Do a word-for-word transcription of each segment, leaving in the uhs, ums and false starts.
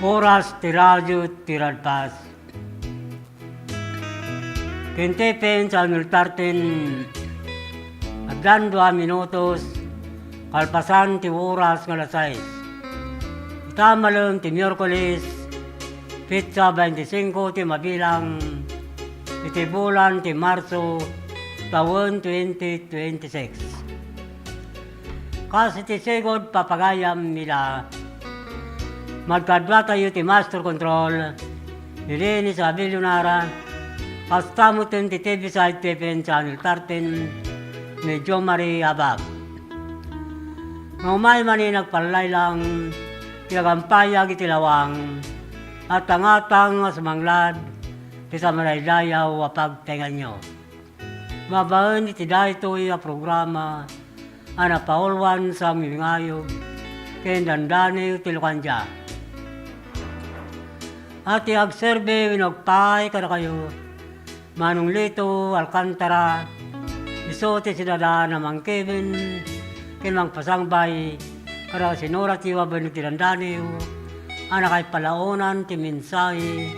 Oras ti radio ti Radpas. Ken ti P N Channel thirteen, addan dua minutos kalpasan ti oras nga alas sais. Ita malem ti Miyerkules, petsa bainti singko ti mabilang iti bulan ti Marso, tawen twenty twenty-six. Kas iti sigud, papagayam, ila, madkaduatayo ti Master Control, ni Dennis Abellonara, kasta met ti T V side ti P N Channel thirteen, ni Jomari Abab. Nga umay man nagpallaylang ti agampayag iti lawang, at tangatang nga sumanglad ti samaraydayaw a pagtengnganyo. Babaen iti daytoy a programa a napauluan sa Mingayog ken Dandani ti Lukandia. A ti agserbi wenno agpaay kadakayo, Manong Lito Alcantara, isu ti sidadaan a mangkibin ken mangpasangbay kada sinuratyo a bainag ti dandaniyo a nakaipalaonan ti mensahe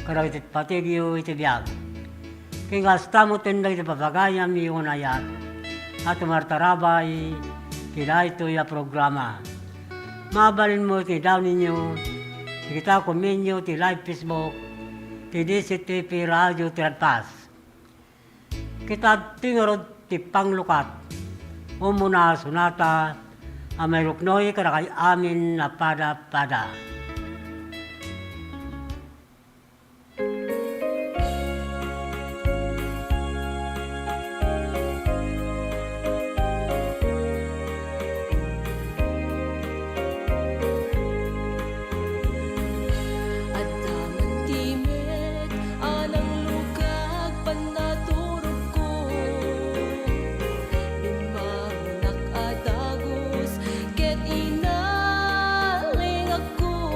kadagiti patigyo iti biag. Ken kasta met dagiti papagayamyo nga naayat a tumartarabay ti daytoy a programa. Mabalin met nga idawninyo dagita komenyo ti live Facebook ti D C T P Radio ti Radpas. Ket adtoy ngarud ti panglukat, umuna a sonata a mairuknoy kadakay amin a pada-pada. Adda man ti met a nanglukag pannaturogko. Bimmangonak a dagus ket inalingakko.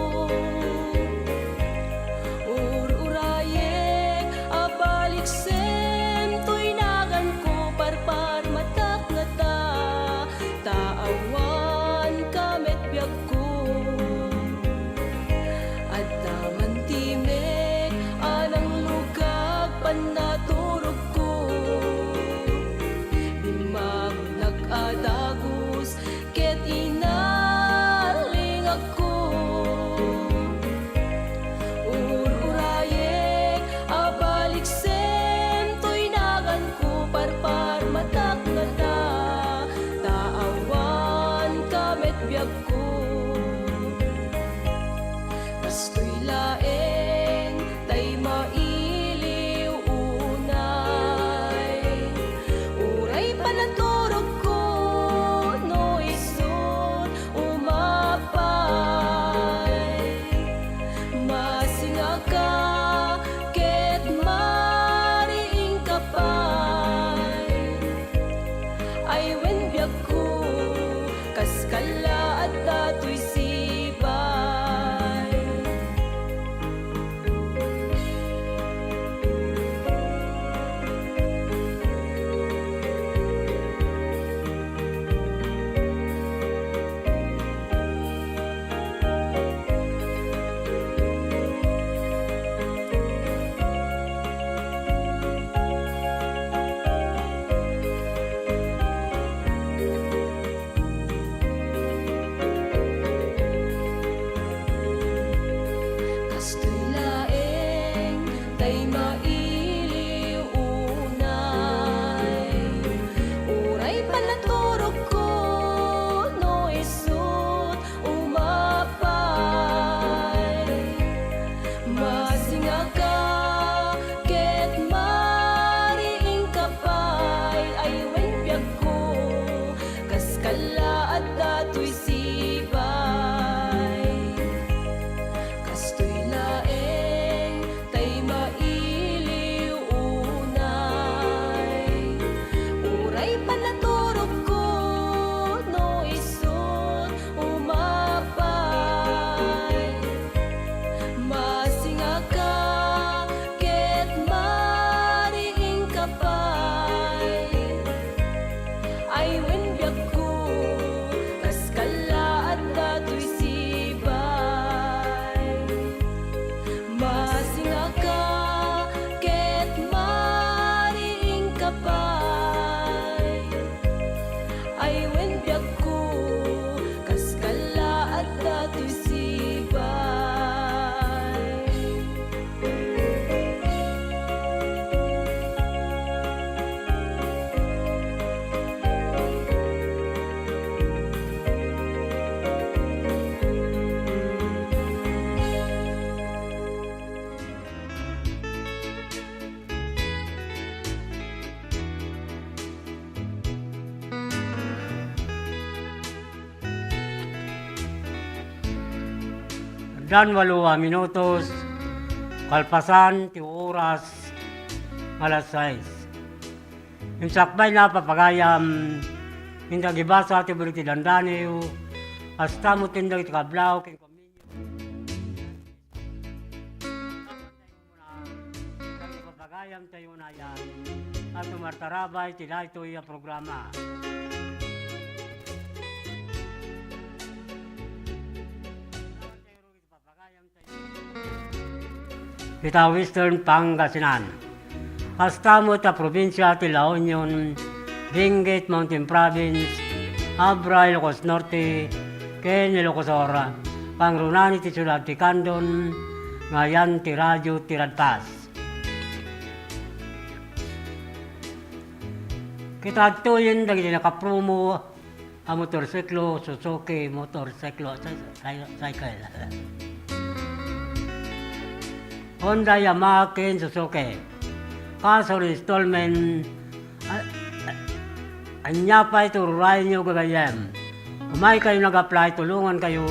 Tan walo a minutos, kalpasan ti oras nga alas sais. Insakbay na papagayam, inda agibasa ti bulig ti dandaniw, kasta met ken dagiti kablaw ken kominyo. Dagiti papagayam tayo na yan, at tumartarabay ti daytoy a programa. Ita Western Pangasinan. Kasta met a probinsia ti La Union, Benguet Mountain Province, Abra, Ilocos Norte, ken Ilocos Sur, pangrunaan iti siudad ti Candon, nga ayan ti Radio Tiradpas. Kita adtoyen dagiti nakapromo a motorsiklo, Suzuki motorsiklo, cy-, cy-, cycle. Honda, Yamaha, ken Suzuki. Cash or installment, a-, a-, ania pay ti ururayenyo, gagayyem. Umaykayo nag-apply, tulongankayo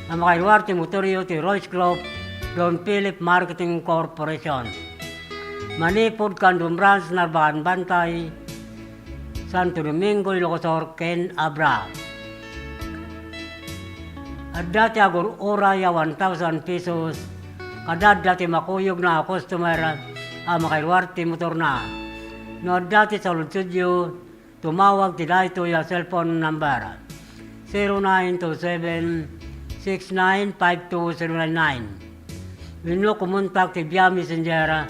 a makairwar ti motoryo ti Royce Group, Don Philip Marketing Corporation. Manipud Candon Branch, Narbacan Bantay, Santo Domingo, Ilocos Sur, ken Abra. Adda ti agur-uray a one thousand pesos, kada adda ti makuyogna a customer a makairwar ti motorna. No adda ti saludsodyo, tumawag ti daytoy a cellphone number, zero nine two seven, six nine five two zero nine nine. Wenno kumontak ti via Messenger,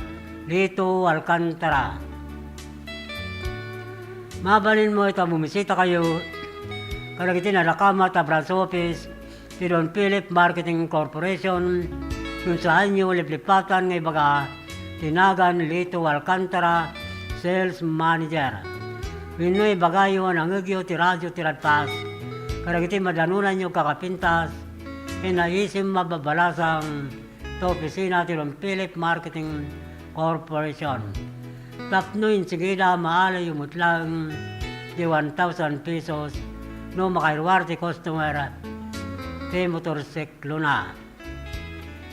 Lito Alcantara. Mabalin met a bumisitakayo kadagiti nadakamat a branch office ti Don Philip Marketing Corporation, no saanyo liplipatan nga ibaga ti nagan Lito Alcantara, Sales Manager. Wenno ibagayo a nangngegyo ti Radio Tiradpas kadagiti madanonanyo a kakapintas ken naisim a mababalasang ta opisina ti Don Philip Marketing Corporation. Tapno insigida, maalayo met laeng ti one thousand pesos no makairwar ti customer ti motorsiklona.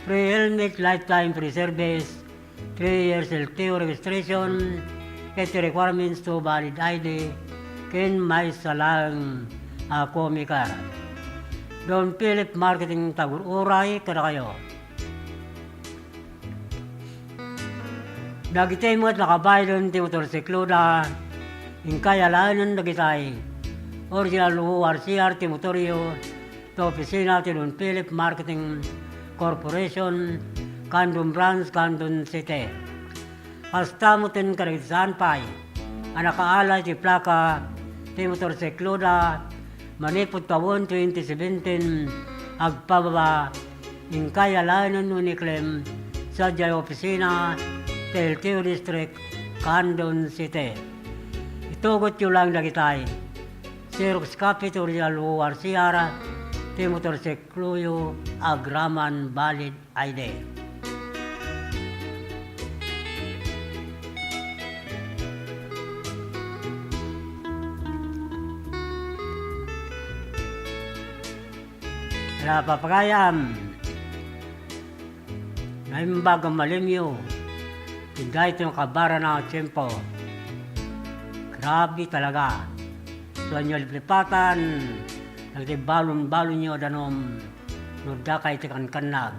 Free helmet, lifetime free service, three years L T O registration, ket ti requirements to valid I D, ken maysa laeng a co-maker. Don Philip Marketing, tagur-uray kadakayo. Dagiti met nakabaylen ti motorsikloda, inkay alaenen dagitay. Original O R C R ti motoryo, ta opisina ti Don Philip Marketing Corporation, Candon Branch, Candon City. Kasta met kadagiti saan pay a nakaalay ti plaka ti motorsikloda manipud tawen twenty seventeen agpababa, inkay alaenen wenno iklem sadiay opisina ti L T O District, Candon City. Itugotyo laeng dagitay. Xerox copy ti original O R C R ti motorsikloyo agraman valid I D. Ala, papagayam, naimbag a malimyo ti daytoy a kabarana a tiempo. Grabe talaga. Saanyo liplipatan dagiti balon-balonyo a danum no dakay ti kankannag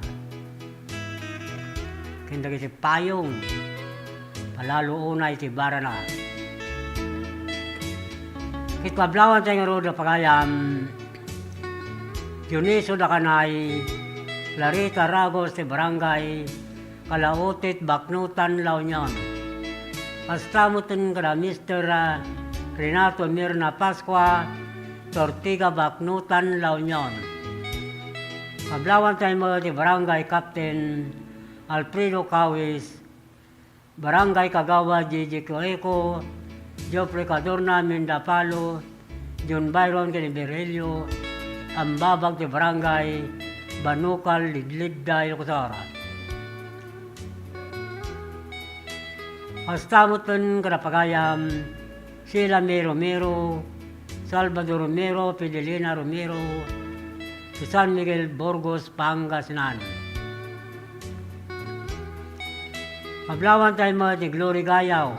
ken dagiti payong, palalo unay ti barana. Ket pablawan tayo ngarud a pagayam, Dionisio Dacanay, Clarita Ragos ti Barangay Calautit, Baknotan, La Union. Kasta met kada Mister, ah, Renato Mirna Pascua, Ortiga, Baknotan, La Union. Pablawan tayo met ti Barangay Captain Alfredo Cawis, Barangay Kagawad Gigi Cloeco, Geoffrey Cadorna Mindapalo, John Byron ken Virgilio, ambabag ti Barangay Banukal, Lidlidda, Ilocos Sur. Kasta met kada pagayam, Sheila May Romero, Salvador Romero, Fidelina Romero, ti San Miguel, Burgos, Pangasinan. Kablawantay met ni Glory Gayaw,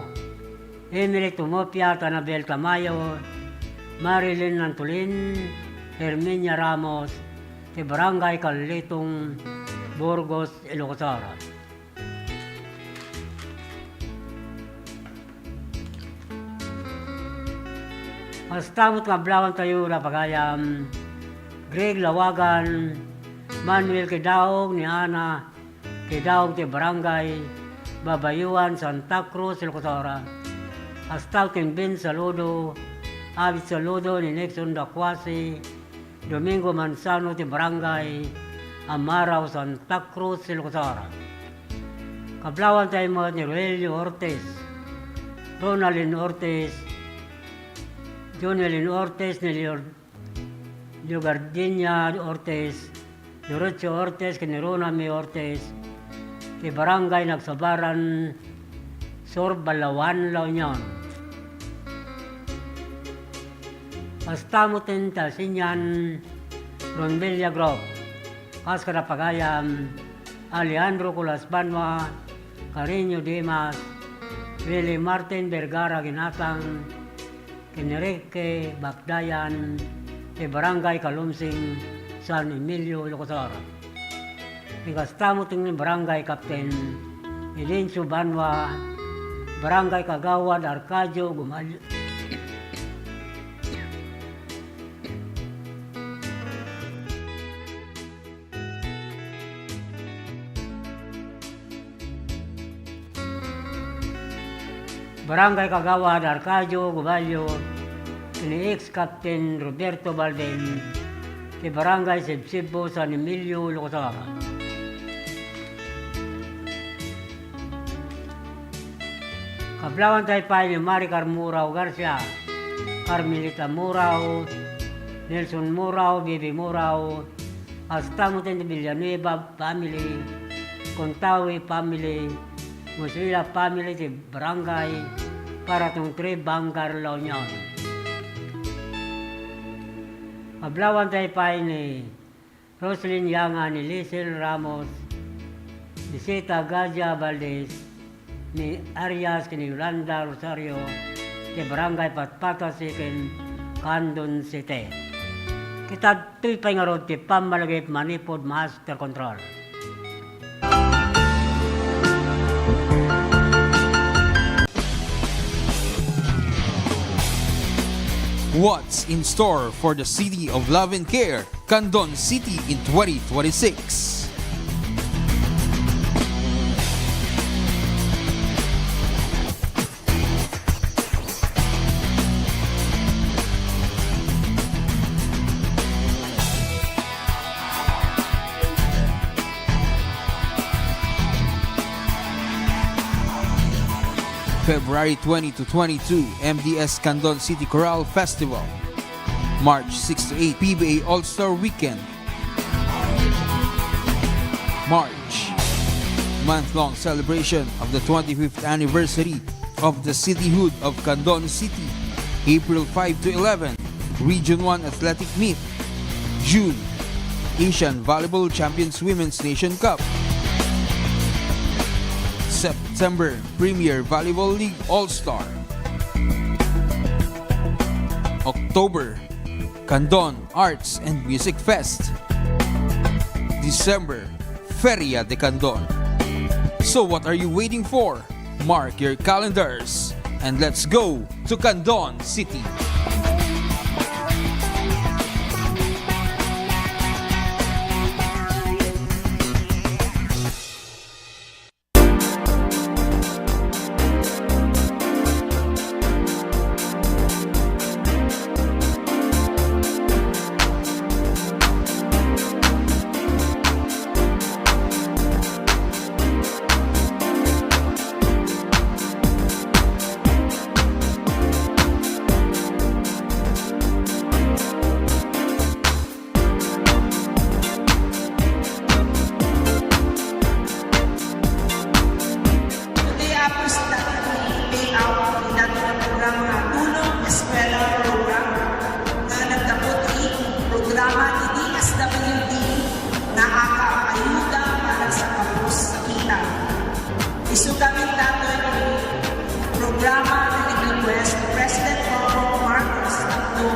Emily Tumopia, Anabel Tamayo, Marilyn Nantulin, Herminia Ramos, ti Barangay Carletong, Burgos, Ilocos Sur. Kasta met nga ablawantayo, dagiti pagayam, Greg Lawagan, Manuel Kidaog, ni Ana Kidaog ti Barangay Babayuan, Santa Cruz, Ilocos Sur. Kasta ken Ben Saludo, Abit Saludo, ni Nixon Dacuasi, Domingo Manzano ti Barangay Amarao, Santa Cruz, Ilocos Sur. Kablawantay met ni Roelio Ortiz, Ronaldin Ortiz, Jonelin Ortiz, ni Leor-, Leogardinia Ortiz, Lorenzo Ortiz, ken ni Ronami Ortiz, ti Barangay Nagsabaran, Sur Balawan, La Union. Kasta met ti Asinian Ronvelia Group, kas kada pagayam, Alejandro Colas Banwa, Carreño Dimas, Willie Martin Vergara Ginatang, ken Enrique Bakdayan, ti Barangay Calumsing, San Emilio, Ilocos Sur. Ken kasta met ti Barangay Captain Edencio Banwa, Barangay Kagawad Arcadio Gumal-, Barangay Kagawad Arcadio Gubalio, ni ex-Captain Roberto Balden, ti Barangay Sibsibbo, San Emilio, Ilocos Sur. Kablawantay pay ni Maricar Murao Garcia, Carmelita Murao, Nelson Murao, Bibi Murao, kasta met ti Villanueva family, Contawi family, Musuila family ti Barangay Paratong Tres, Vanguard, La Union. Kablawantay pay ni Roslyn Yanga, ni Lisel Ramos, ni Sita Gazia Valdez, ni Arias ken ni Yolanda Rosario, ti Barangay Patpata Second, Candon City. Ket adtoy pay ngarud ti pammalagip manipud master control. What's in store for the City of Love and Care, Candon City, in twenty twenty-six? February twenty to twenty-two, M D S Candon City Chorale Festival. March six to eight, P B A All-Star Weekend. March, month-long celebration of the twenty-fifth anniversary of the Cityhood of Candon City. April five to eleven, Region one Athletic Meet. June, Asian Volleyball Champions Women's Nation Cup. September, Premier Volleyball League All-Star. October, Candon Arts and Music Fest. December, Feria de Candon. So what are you waiting for? Mark your calendars and let's go to Candon City. Programa nga nag-request ni President Bongbong Marcos Tatlo,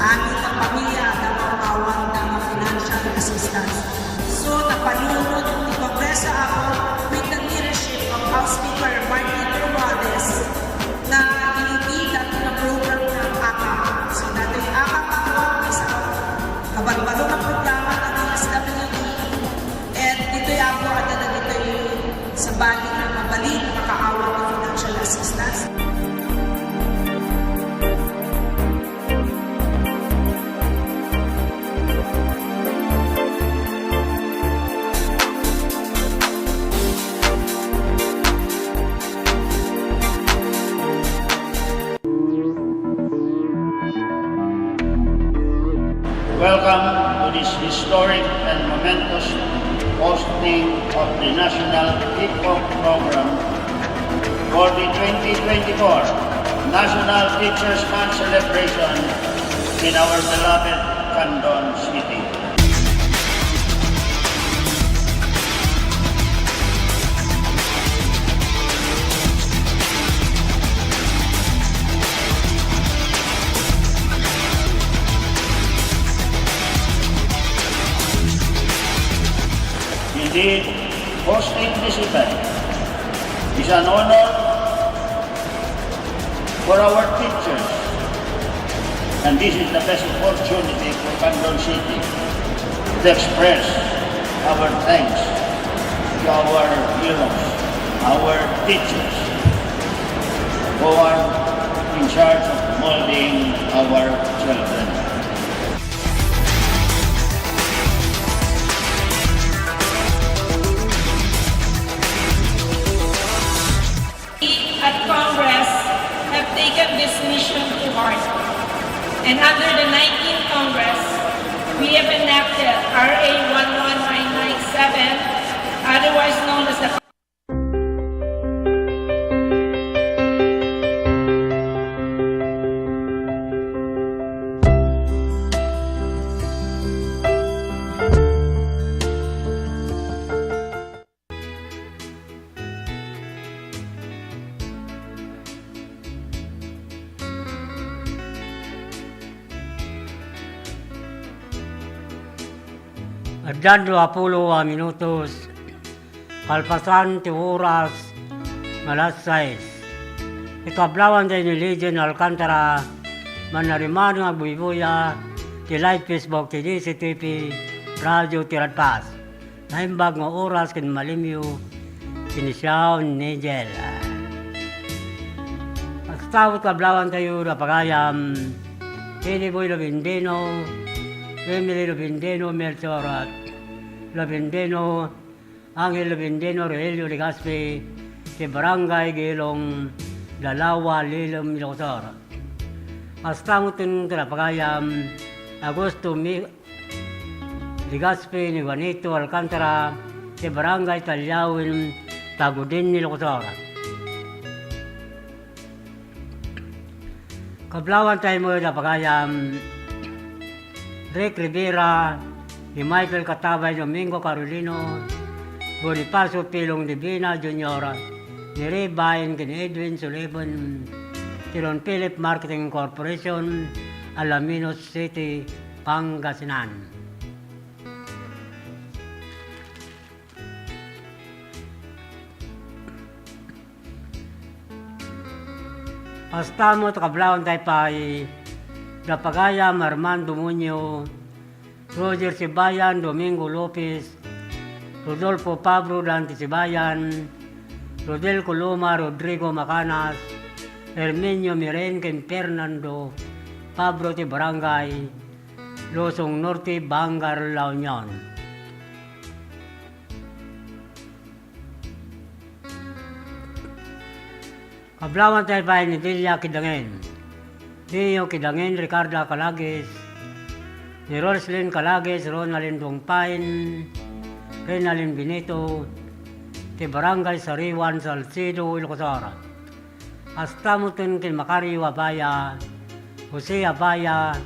amin nga pamilya nga mapawan nga financial assistance. So, napanunot ti Kongreso ako with the leadership of House Speaker Martin Romualdez nga iniitan nga program nga akap. So, datoy akap ako, isa ka balbalo nga programa ng D S W D. And ditoy ako, adda dagitoy sabali nga mabalin nga makaawat nga financial assistance. Welcome to this historic and momentous hosting of the National Kickoff Program for the twenty twenty-four National Teachers' Month celebration in our beloved Candon City. Indeed, hosting this event is an honor for our teachers, and this is the best opportunity for Candon City to express our thanks to our heroes, our teachers, who are in charge of molding our children. At Congress have taken this mission to heart. And under the nineteenth Congress, we have enacted R A one one nine nine seven, otherwise known as the Addan duapulo a minutos kalpasan ti oras nga alas sais. Ikablawanta ni Legend Alcantara, manarimari nga agbuybuya ti live Facebook ti D C T V Radio Tiradpas. Naimbag nga oras ken malimyo, kinisiaw ni Nigel. Agtawid kablawantayo da pagayam, Teddy Boy Labindeno, Emily Labindeno, Melchor Labindeno, Angel Labindeno, Rogelio Legaspi, ti Barangay Gilong, Dalawa, Lilem, Ilocos Sur. Kasta met ti napagayam, Augusto Mi-, Legaspi ni Juanito Alcantara, ti Barangay Talyawen, Tagudin, Ilocos Sur. Kablawantay met da pagayam, Rick Rivera, ni Michael Katabay, Domingo Carolino, Bonifacio Pilong Divina Junior, ni Ray Bain ken Edwin Sullivan, ti Don Philip Marketing Corporation, Alaminos City, Pangasinan. Kasta met kablawantay pay da pagayam Armando Muñoz, Roger Sibayan, Domingo Lopez, Rodolfo Pabro, Dante Sibayan, Rodel Coloma, Rodrigo Macanas, Herminio Miren, ken Fernando Pabro ti Barangay Luzon Norte, Vanguard, La Union. Kablawantay pay ni Delia Kidangen, Neo Kidangen, Ricarda Calagues, ni Roslyn Calagues, Ronaldin Dongpain, Renalyn Benito, ti Barangay Sariwan, Salcedo, Ilocos Sur. Kasta met ken Macario Abaya, Jose Abaya,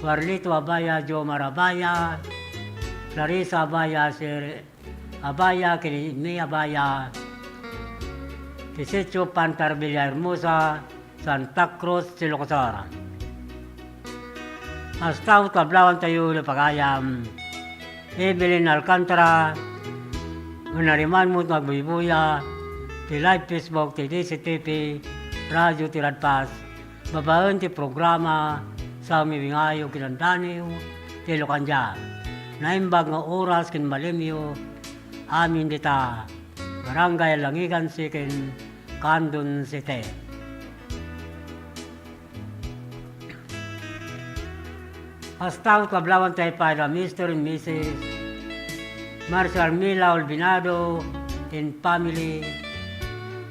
Warlito Abaya, Jomar Abaya, Clarissa Abaya, Sir Abaya, ken May Abaya. ti Sitio Pantar Villahermosa, Santa Cruz, Ilocos Sur. Kasta met kablawantayo iti pagayam, Evelyn Alcantara, nga nariman met nga agbuybuya ti live Facebook ti D C T P Radio ti Radpas, babaen ti programa Sawmi Wingayo ken Daniw ti Locandia. Naimbag nga oras ken malemyo, amin dita Barangay Langigan Second, Candon City. Kasta met kablawantayo pay da Mister and Missus Marcia Armila Olvinado and family,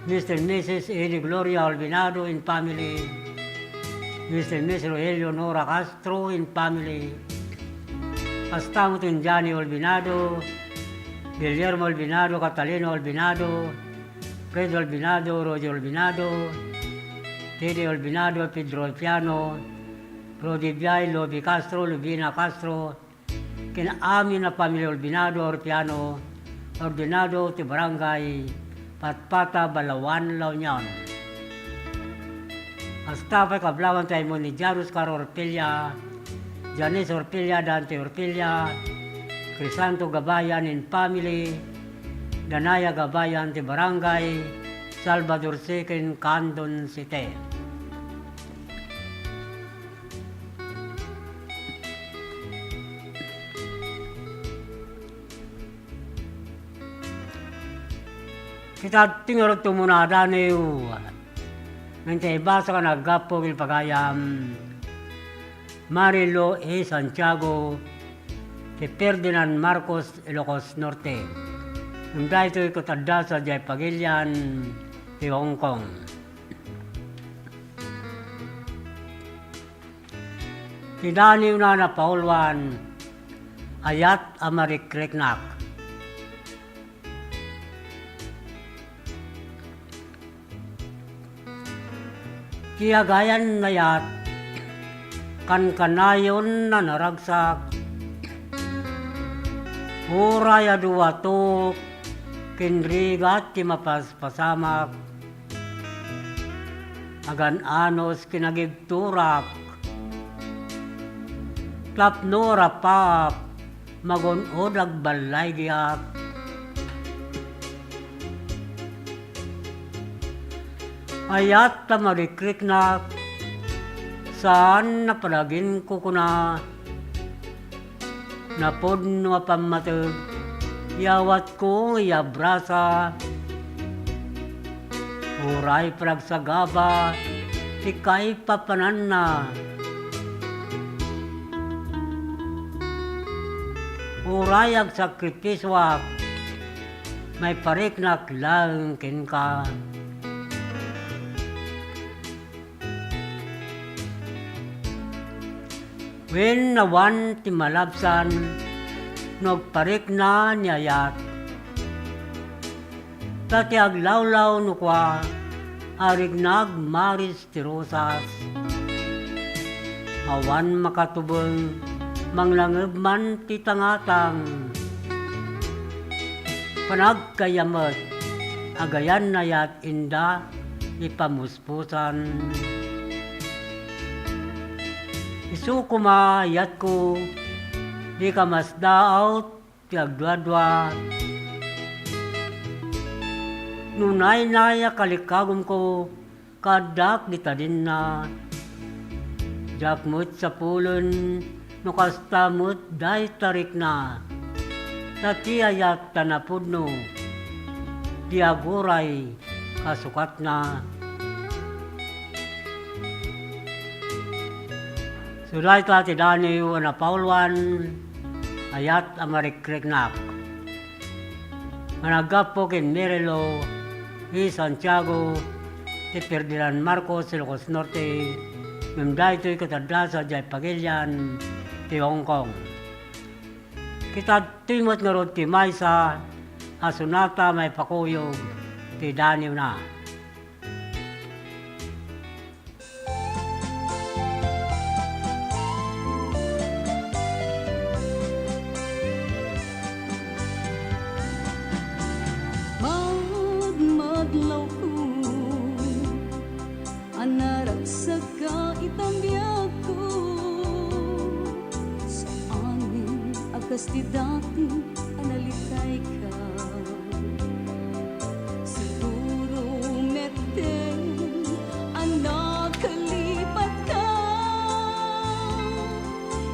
Mister and Missus Eli Gloria Olvinado and family, Mister and Missus Rogelio Nora Castro and family. Kasta met ni Johnny Olvinado, Guillermo Olvinado, Catalino Olvinado, Fred Olvinado, Roger Olvinado, Teddy Olvinado, Pedro Piano, Rudy Biay, Lobi Castro, Lubina Castro, ken amin a pamilya Olvinado Orpiano, ordinado ti Barangay Patpata, Balaoan, La Union. Kasta pay kablawantayo ni Jan Oscar Orpilla, Janice Orpilla, Dante Orpilla, Crisanto Gabayan and family, Danaya Gabayan ti Barangay Salvador Second, Candon City. Ita ti ngarud tumunadaniw. Ngem ti ibasa nga naggapu iti pagayam, Marilou E. Santiago, ti Ferdinand Marcos, Ilocos Norte. Ngem daytoy ket adda sadiay pagilian ti Hong Kong. Ti daniwna a napauluan, ayat a marikriknak. Ti agayan nga ayat, kankanayon a naragsak, uray adu a tuk ken rigat ti mapaspasamak, agan-anos ken agibturak, tapno rapaap, magun-od agballaygiak. Ayat a marikriknak, saan a padaginkukuna, napudno a pammateg, iyawatko nga iyabrasa, uray panagsagaba ti kaipapananna. Uray agsakripisioak, maipariknak laeng kenka. Wen, awan ti malabsan no agparikna ni ayat. Ta ti aglawlaw no kua, ariknak maris ti rosas. Awan makatubeng, manglangeb man ti tangatang. Panagkayam met, agayan a ayat inda ipamuspusan. Isu koma, ayatko, dika masdaawt ti agduadua. No naynay a kalikagumko, kaaddak dita dinna. Diak met sapulen no kasta met dayta rikna. Ta ti ayat a napudno, di aguray kasukatna. Isu dayta ti daniw a napauluan, ayat a marikriknak. Nga naggapu ken Marilou E. Santiago, ti Ferdinand Marcos, Ilocos Norte, ngem daytoy ket adda sadiay pagilian ti Hong Kong. Ket adtoy met ngarud ti maysa a sonata maipakuyog ti daniwna. Madmadlawko Kas ti dati a nalitayka, siguro metten a nakalipatka.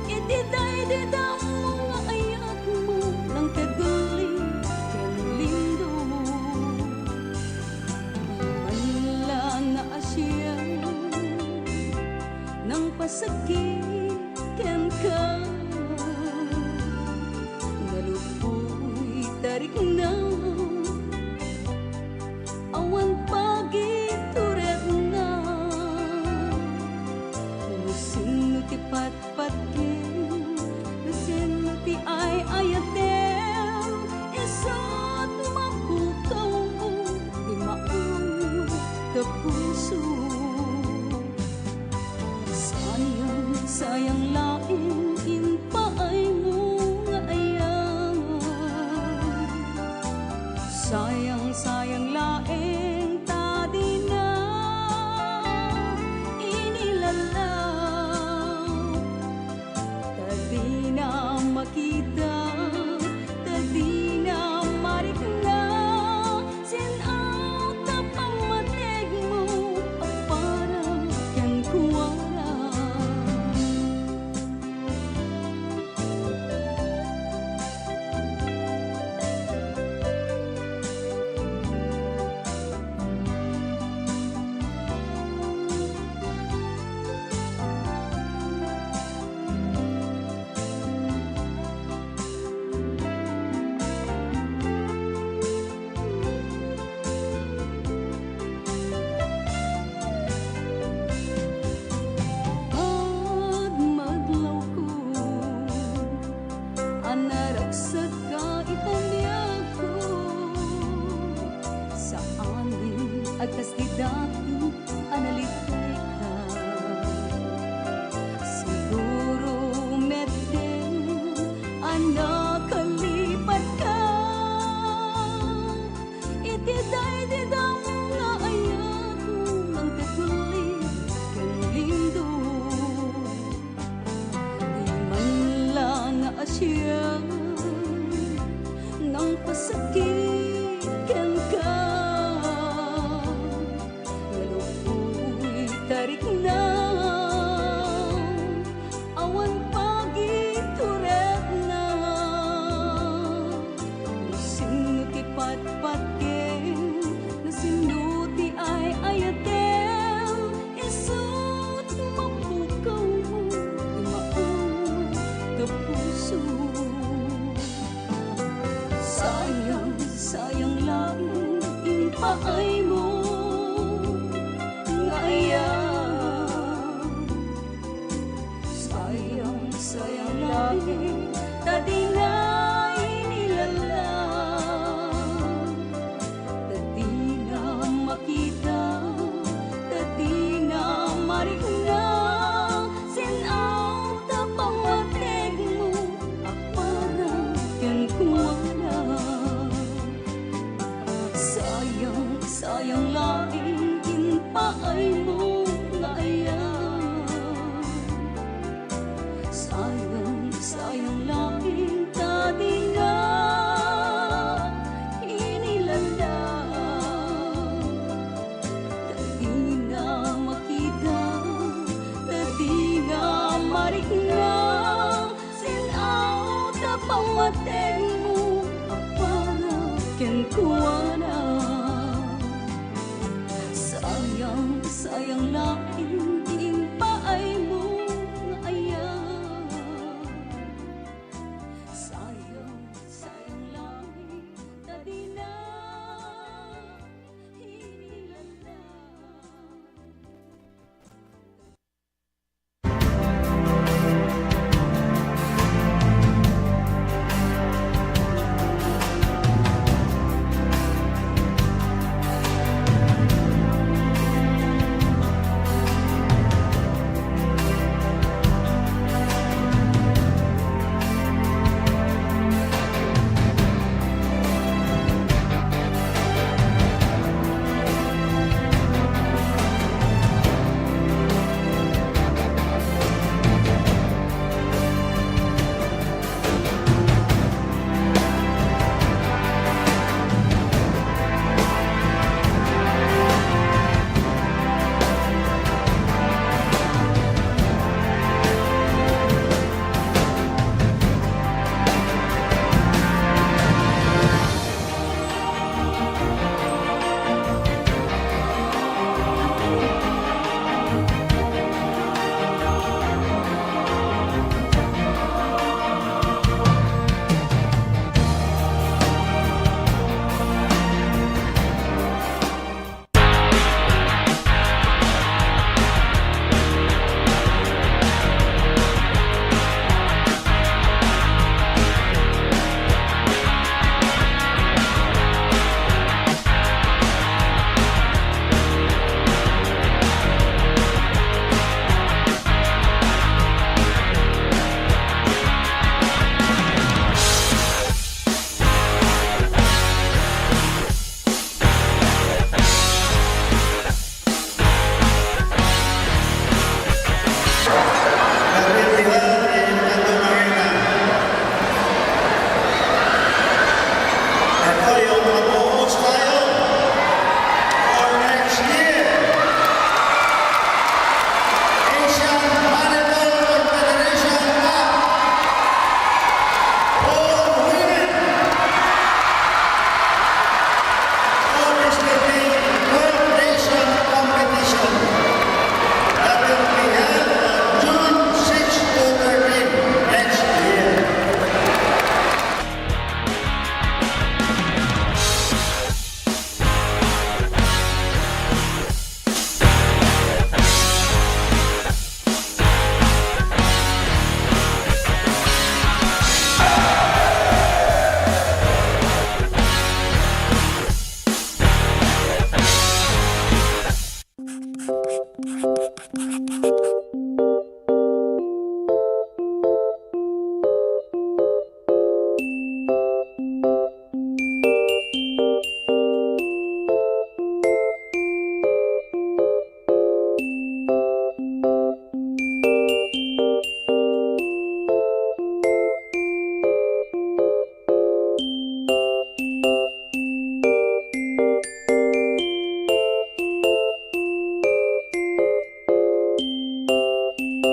Iti daydi damo nga ayatmo, nangtaguli ken lindo. Di man la naasian, nangpasakit kenka. Naluppoy ta rikna, awan pagituredna. No sinno ti patpatgen, no sinno ti ay-ayatem, isu't mapukawmo ti maawat ta puso. Sayang, sayang laeng impaaymo nga ayat. Sayang, sayang laeng ta dina inilalaw. Ta dina makita, ta dina marikna, sin-aw ta pammategmo a para kenkuana. Madmadlawko a naragsatka ita biagko. Saanen a kas ti dati a nalitayka. Siguro metten a nakalipatka. Iti daydi damo nga ayatmo, nangtaguli ken lindo. Di man la naasian, nangpasakit kenka. Naluppoy ta rikna, awan pagituredna. No sinno ti patpatgen, no sinno ti ay-ayatem, isu't mapukawmo ti maawat ta puso. Sayang, sayang laeng impaaymo nga ayat. Sayang, sayang laeng ta dina inilalaw. Ta dina makita, ta dina marikna, sin-aw ta pammategmo a para kenkuana. Sayang, sayang laeng impaaymo nga ayat. Sayang, sayang laeng ta dina inilalaw. Ta dina makita, ta dina marikna, sin-aw ta pammategmo a para kenkuana. Sayang, sayang laeng impaaymo nga ayat. Sayang, sayang laeng ta dina inilalaw.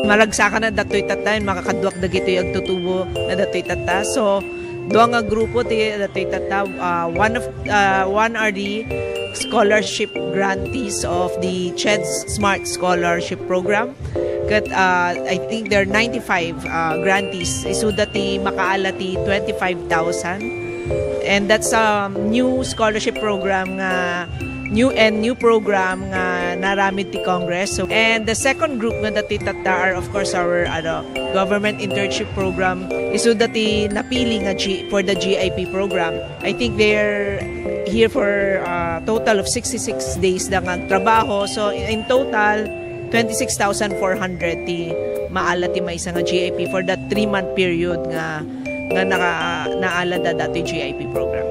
Maragsakan a datoy tatta, makakaduak dagitoy agtutubo na datoy tatta. So, dua nga grupo ti datoy tatta. Uh, one of uh, one are the scholarship grantees of the CHED Smart Scholarship Program. Ket uh, I think there are ninety-five uh, grantees. Isuda ti makaala ti twenty-five thousand. And that's a new scholarship program nga new and new program nga naramid ti Congress. So, and the second group nga dati tatta are, of course, our ano, government internship program. Isu dati napili nga G, for the G I P program. I think they're here for a total of sixty-six days da nga trabaho. So, in total, twenty-six thousand four hundred ti maala ti maysa nga G I P for that three-month period nga nga naka, naala da dati G I P program.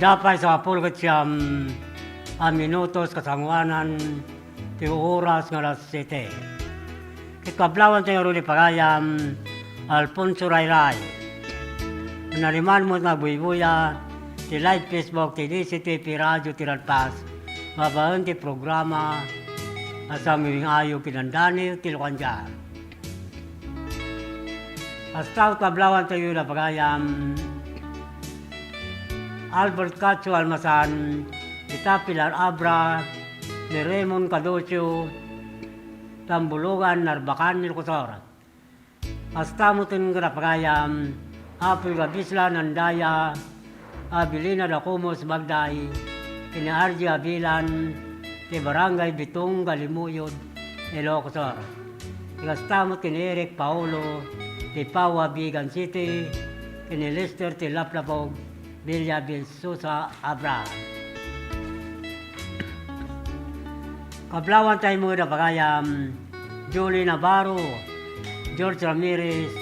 Adda pay sangapulo ket siam a minutos kasangoanan ti oras nga alas siete. Ket kablawantayo run ni pagayam Alfonso Rayray. Nariman met nga agbuybuya ti live Facebook ti D C T P Radio ti Radpas babaen ti programa a Sanguing Ayog ken Dandanag ti Locandia. Kasta met kablawantayo da pagayam Albert Cacho Almasan, ita Pilar Abra, ni Raymond Cadocio, Tambulogan, Narbacan, Ilocos Sur. Kasta met ken da pagayam Apil Gabisla Nandaya, Abilina Dacomo Magday, ken ni R J Abilan, ti Barangay Bitong, Galimuyod, Ilocos Sur. Kasta met ken ni Eric Paolo, ti Paua, Vigan City, ken ni Lester ti Laplapog, Villa Vilsosa, Abra. Kablawantay met da pagayam Julie Navarro, George Ramirez,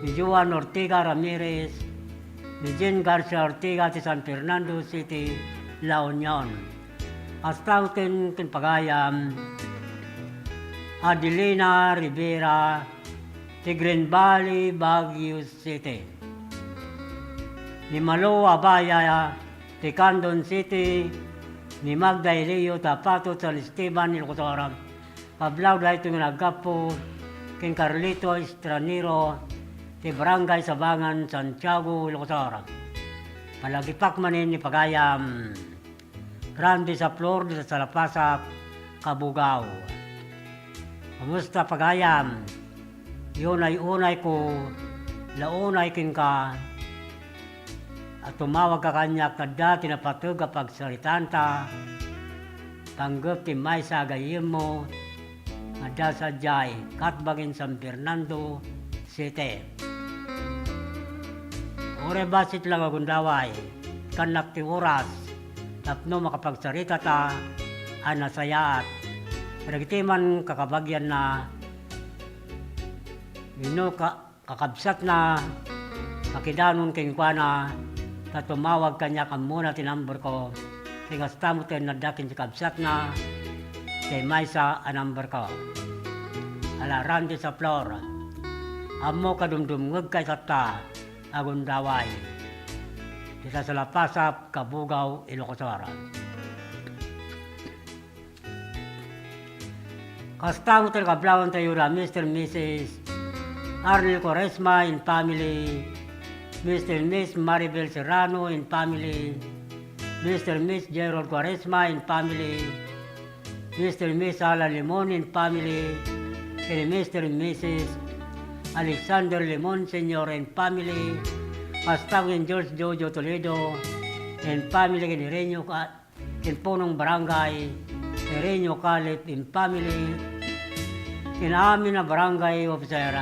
ni Joan Ortega Ramirez, ni Jean Garcia Ortega ti San Fernando City, La Union. Kasta met ken pagayam Adelina Rivera ti Green Valley, Baguio City. Ni Malo Abaya ti Candon City, ni Magda Elio ti Apatot, San Esteban, Ilocos Sur. Kablaw daytoy nga naggapu ken Carlito Estranero ti Barangay Sabangan, Santiago, Ilocos Sur. Palagipak manen ni pagayam Grande Sa Flor, dita Salapasap, Kabugao. Kumusta pagayam? Unay-unayko, launay kenka a tumawagka kaniak ta adda ti napateg a pagsaritaanta, panggep ti maysa a gayyemmo, adda sadiay, ket babaen San Fernando City. Uray bassit lang a gundaway, kannak ti oras tapno makapagsaritata a nasayaat. Dagiti man kakabagianna, wenno ka-, kakabsatna, makidanon kenkuana, ta tumawag kaniak ammona ti number ko. Ti kasta met ti adda ken ti kabsatna, ti maysa a number ko. Ala, Randy Sa Flor. Ammok a dumdumngegka itatta a gundaway. Dita Salapasap, Kabugao, Ilocos Sur. Kasta met ti kablawantayo da Mister Missus Arnel Quaresma and family, Mister Miss Maribel Serrano and family, Mister Miss Gerald Quaresma and family, Mister Miss Alan Limon and family, ken Mister Missus Alexander Limon Senior and family, kasta ken George Jojo Toledo and family, ken Irenio Ka-, ken punong barangay, Irenio Calip and family, ken amin a barangay officer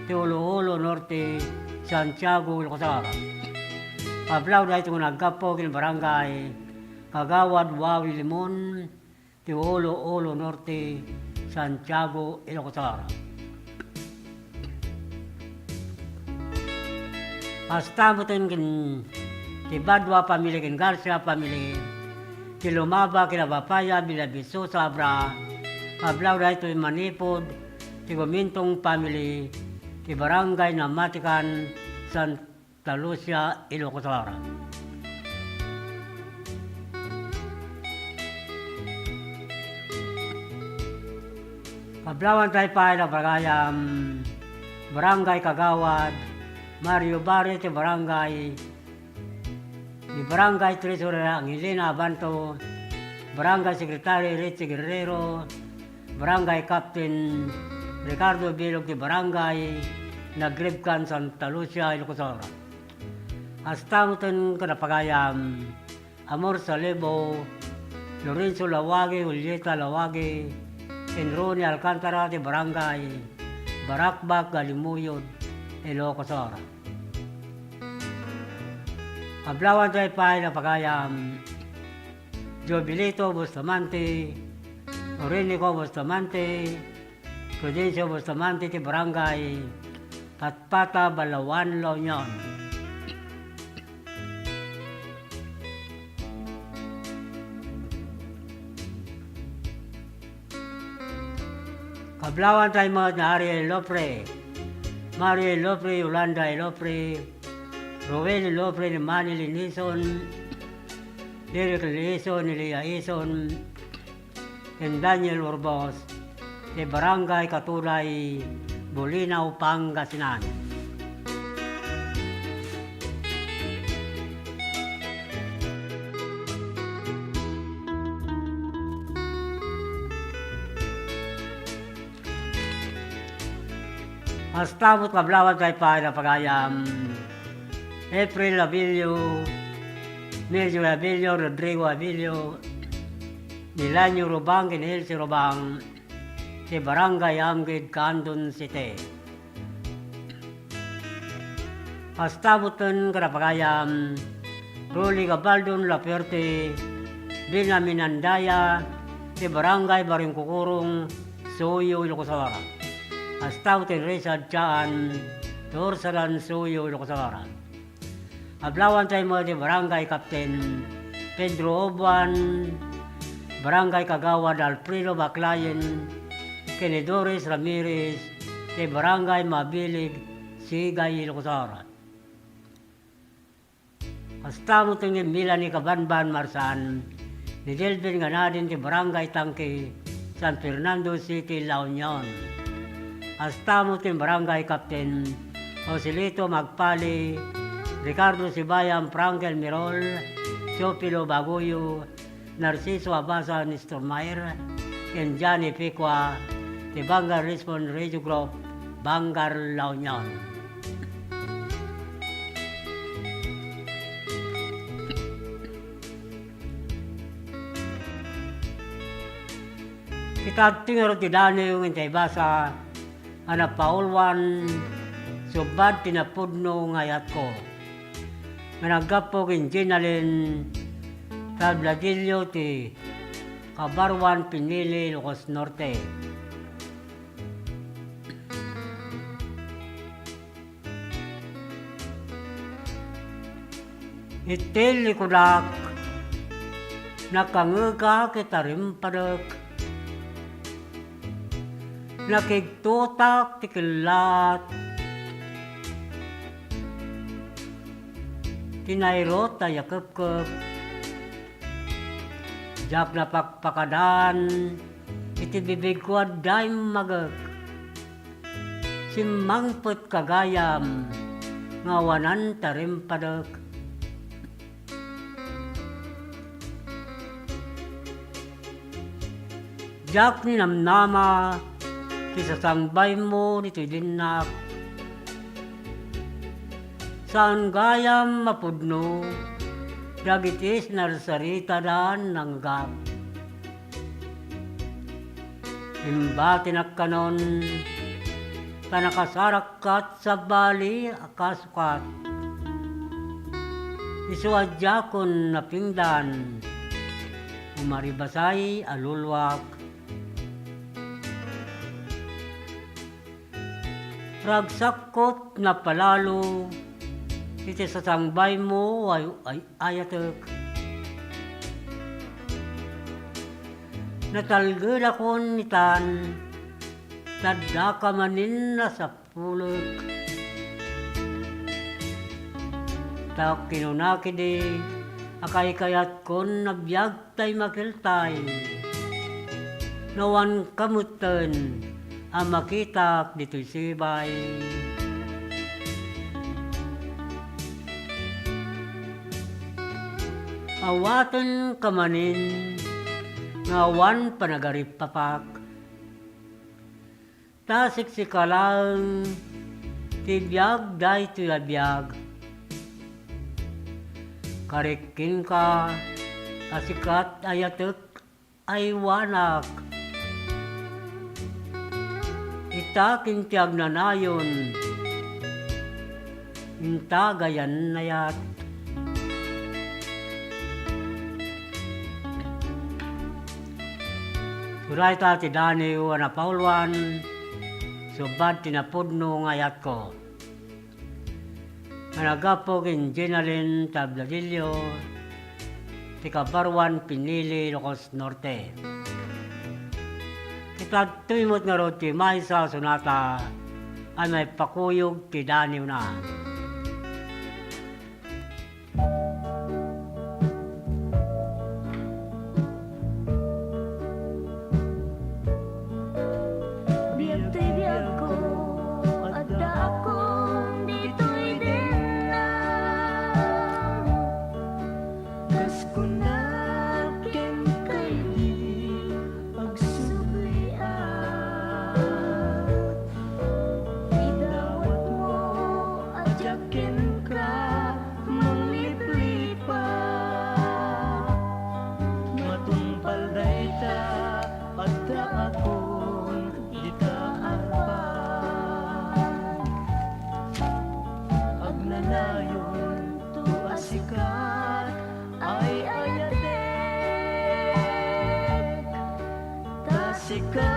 ti Olo-Olo Norte, Santiago, Ilocos Sur. Kablaw daytoy nga naggapu ken barangay Kagawad Wawi Limon, ti Olo-Olo Norte, Santiago, Ilocos Sur. Kasta met ken ti Badua family ken Garcia family, ti Lumaba ken Abapaya, Villa Visosa, Abra, kablaw daytoy manipud ti Gumintong family, ti Barangay Namatican, San Santa Lucia, Ilocos Sur. Kablawantay pay da pagayam Barangay Kagawad Mario Barrio ti Barangay, ni Barangay Treasurer Angelina Abanto, Barangay Secretary Richie Guerrero, Barangay Captain Ricardo Bilog ti Barangay Nagribkan, Santa Lucia, Ilocos Sur. Kasta met ken da pagayam Amor Salibo, Lorenzo Lawagi, Julieta Lawagi, ken Ronnie Alcantara ti Barangay Barakbak, Galimuyod, Ilocos Sur. Kablawantay pay da pagayam Jobilito Bustamante, Orinico Bustamante, Prudencio Bustamante ti Barangay Patpata, Balaoan, La Union. Kablawantay met ni Ariel Lofre, Mario Lofre, Yolanda Lofre, Roel Lofre, ni Manny Linison, Derek Linison, ni Lia Ison, ken Daniel Urbos, ti Barangay Katulay, Bolinao, Pangasinan. Kasta met kablawantay pay a pagayam, April Abilio, Melchor Abilio, Rodrigo Abilio, Milenio Rubang, ken Elsie Rubang, ti Barangay Amgid, Candon City. Kasta metten kada pagayam, Rolly Gabaldon Lafuerte, Benjamin Andaya, ti Barangay Barrio Kukurong, Suyo, Ilocos Sur. Kasta metten Richard Chaan, Torsalan, Suyo, Ilocos Sur. Kablawantay met ti Barangay Captain Pedro Obuan, Barangay Kagawad Alfredo Baclayen, ken ni Doris Ramirez, ti Barangay Mabilig, Sigay, Ilocos Sur. Kasta metten ni Melanie Kabanban Marsan, ni Delvin Ganadin ti Barangay Tangke, San Fernando City, La Union. Kasta metten ni Barangay Captain Joselito Magpali, Ricardo Sibayan, Frankel Mirol, Teofilo Baguyo, Narciso Abasa, Nestor Mayer, ken Johnny Picua, ti Vanguard Richmond Radio Group, Vanguard, La Union. Ket adtoy ngarud ti daniw nga intay basa a napauluan, subbad ti napudno nga ayatko, nga naggapu ken Jenalyn Tabladillo ti Kabaruan, Pinili, Ilocos Norte. Iti likudak, nakangngegak iti tarimpadek. Nakigtotak ti kellat ti nairut a yakepkep. Diak napakpakadan iti bibigko a daimmagek. Simmangpetka gayam nga awanan tarimpadek. Diak ninamnama ti sasangbaymo ditoy dinnak. Saan gayam mapudno dagiti sinarsaritada a nanggap. Imbatinak kanon ta nakasarakka sabali a kasukat. Isu a diakon napingdan, umaribasay a luluak. Ragsakko napalalo iti sasangbaymo ay, ay, ayatek. Natalgedakon itan, ta addaka manen a sapulek. Ta kinuna ketdi a kaykayatkon a biag tay makeltay. Nawanka metten a makitak ditoy sibay. Awatenka manen nga awan panagarippapak. Ta siksika laeng ti biag daytoy a biag. Karik kenka a sika ti ayatek, aywanak. Ita ken ti agnanayon, inta gayan nayat. Uray ta ti daniw a napauluan, subbad ti napudno nga ayatko. Nga naggapu ken Jenalyn Tabladillo, ti Kabaruan, Pinili, Ilocos Norte. Ket Daytoy met ngarud ti maysa a sonata a naipakuyog ti daniwna. Biag toy biagko, addaakon ditoy denna. Kas kunak kenka idi agsubliak, idawatmo a diak kenka mangliplipak. Matungpal dayta, addaakon dita arpan. Agnanayon to a sika ay ayatek. Ta sika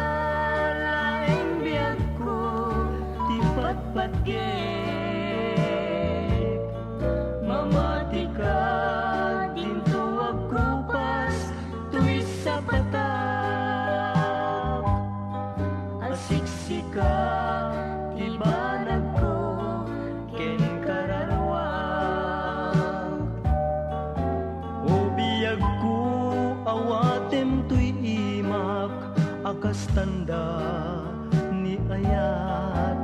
laeng biagko ti patpatgek. Mamatika dinto agkupas toy sapatak. Asiksika ti banagko ken kararuak. O biagko, awatem toy imak a kas tanda ni ayat.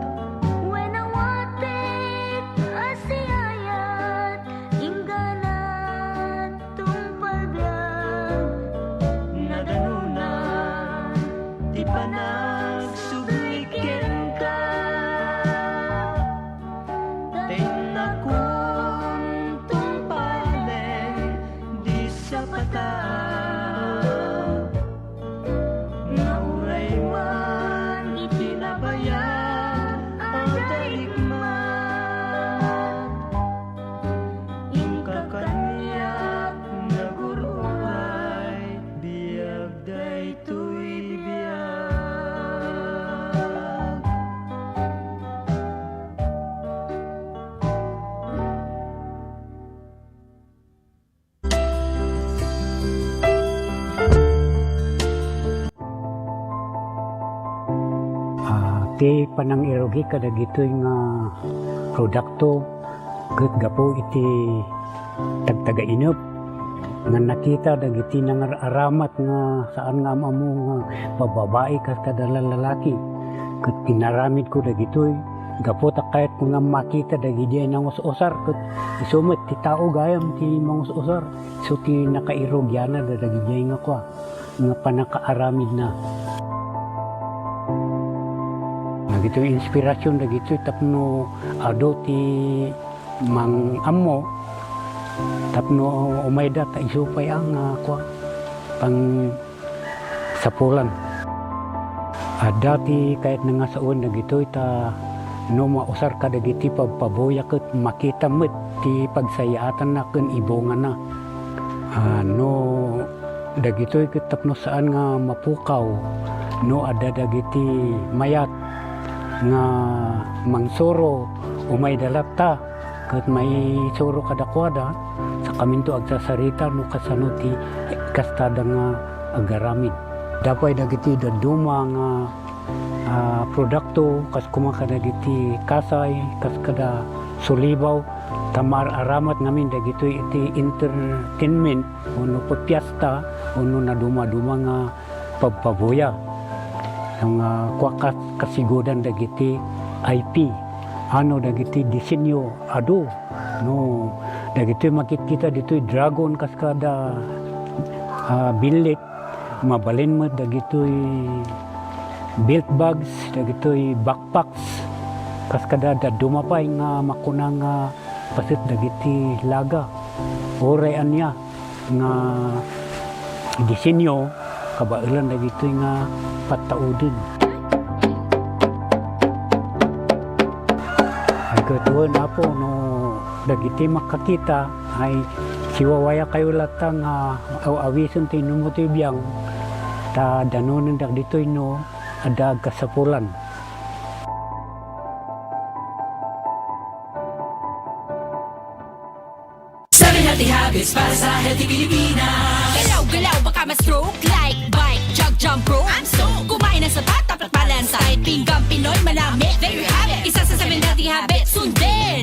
Wen awatek a siayat, ingganan tungpal biag. Nadanonan ti panagsubli kenka. Tennakon tungpalen di sapata. Nga uray man iti nabayag a darikmat, inka kaniak nagur-uray, biag daytoy biag. Ah, ti panangirugi kadagitoy nga produkto ket gapu iti tagtagainep nga nakita dagiti nangar-aramat nga saan nga am-ammo nga bababai kas kada lalaki. Ket inaramidko dagitoy gapu ta kayatko nga makita dagidiay nangus-usar ket isu met ti tao gayam ti mangus-usar. Isu ti nakairugianna dagijay nga kua, nga pannakaaramidna. Dagitoy inspirasyon dagitoy tapno adu ti mang-ammo tapno umayda ta isu pay a nga kua, pang sapulan. Adda ti kayatna nga sawen dagitoy ta no mausar kadagiti pabpabuya ket makita met ti pagsayaatanna ken ibungana. Ah, no dagitoy ket tapno saan nga mapukaw no adda dagiti mayat nga mangsuro, umayda latta ket maisuro kadakuada, sakaminto agsasarita no kasano ti kastada nga agaramid. Adda pay dagiti dadduma nga, ah, produkto, kas koma kadagiti kasay, kas kada sulibaw, ta maar-aramat ngamin dagitoy iti entertainment, wenno piesta, wenno nadumaduma nga pabpabuya. Nga kua kas-, kasigudan dagiti I P, ano dagiti disenyo adu, no, dagitoy makitkita ditoy dragon kas kada, ah, billit, mabalin met dagitoy belt bags, dagitoy backpacks, kas kada dadduma pay nga makuna nga paset dagiti laga. Uray ania nga disenyo, kabaelan dagitoy nga pattauden. Ay, ket wen, Apo, no dagiti makakita, ay, siwawayakayo latta nga aw-awisen ti inummo ti biang, ta danonen dagitoy no adda agkasapulan. Sabi Healthy Habits para sa Healthy Pilipinas. Kaya Galaw, baka ma-stroke. Like, bike, jog, jump rope. I'm so. Kumain ng sapat, dapat balansed diet. Pinggang Pinoy, manami. There you have it. Isa sa seven healthy habits. Sundin.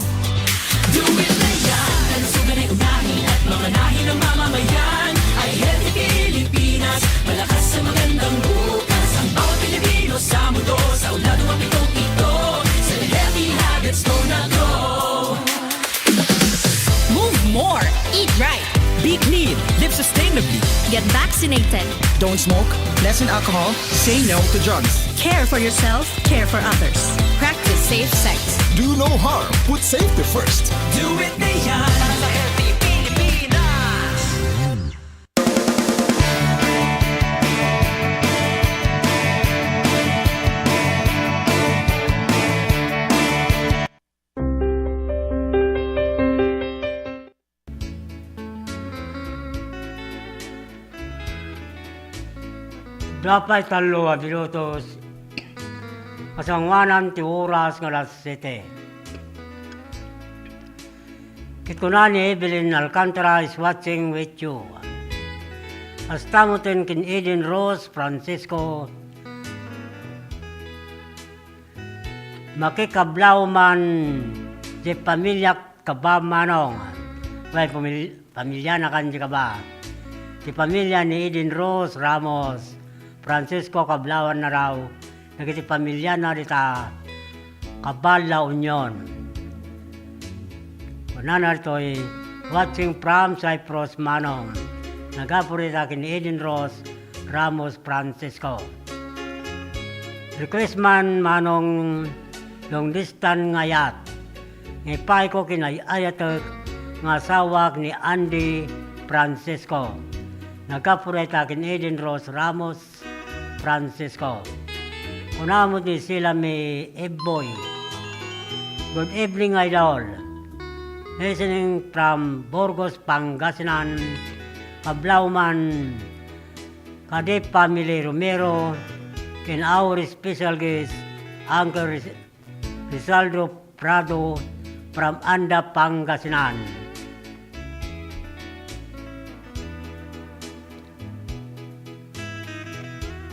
Do it na yan. Kalusugan ay unahin at mamanahin ng mamamayan. Ay healthy Pilipinas. Malakas sa magandang bukas. Ang bawat Pilipino sa mundo. Sa ulado ang pitong ito. Sa healthy habits, go na go. Move more. Eat right. Be clean. Live sustainably. Get vaccinated. Don't smoke. Lessen alcohol. Say no to drugs. Care for yourself. Care for others. Practice safe sex. Do no harm. Put safety first. Do it na yan. Para sa healthy Pilipinas. Dua pay tallo a minutos, masangoanan ti oras nga alas siete. Ket kuna ni Evelyn Alcantara is watching with you. Kasta met ken Eden Rose Francisco, makikablawman ti pamiliak kaba, Manong. Wen, pamil-, pamiliana kan di kaba. Ti pamilia ni Eden Rose Ramos Francisco, kablawanna raw dagiti pamiliana dita Cabal, La Union. Kunana ditoy, "Watching from Cyprus, Manong." Naggapu dita ken Eden Rose Ramos Francisco. Request man, Manong, long distance nga ayat. Nga ipaayko ken ay-ayatek nga asawak ni Andy Francisco. Naggapu dita ken Eden Rose Ramos Francisco. Kuna met ni Silami Ebboy. Good evening, idol. Listening from Burgos, Pangasinan. Kablawman kadi family Romero, ken our special guest, Uncle Ris-, Rizaldo Prado from Anda, Pangasinan.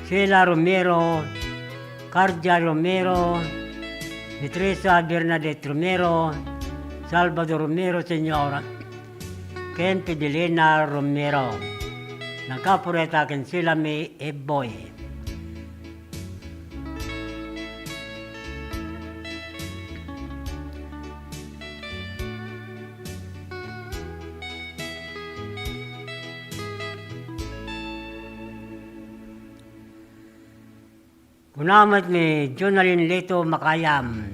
Sheila Romero, Cardia Romero, Beatriza Bernadette Romero, Salvador Romero Senior, ken Fidelina Romero. Naggapu dita ken Silami Ebboy. Kuna met ni Jonalyn Lito Makayam,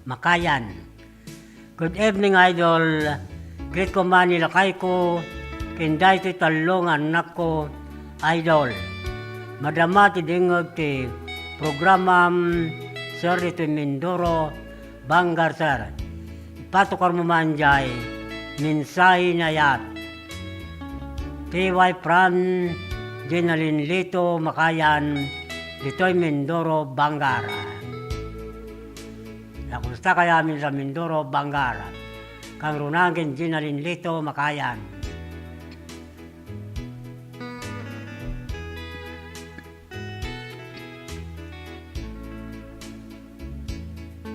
Makayan. Good evening, idol. Greet ko man ni lakayko ken daytoy tallo nga annakko, idol. Madama ti dengngeg ti programam, sir, ditoy Mindoro, Vanguard, sir. Ipatukarmo man jay mensahe nga ayat. T Y from Jenalyn Lito Makayan, ditoy Mindoro, Vanguard. Nakusta kaya amin sa Mindoro, Vanguard? Kangrunaan ken Jenalyn Lito Makayan.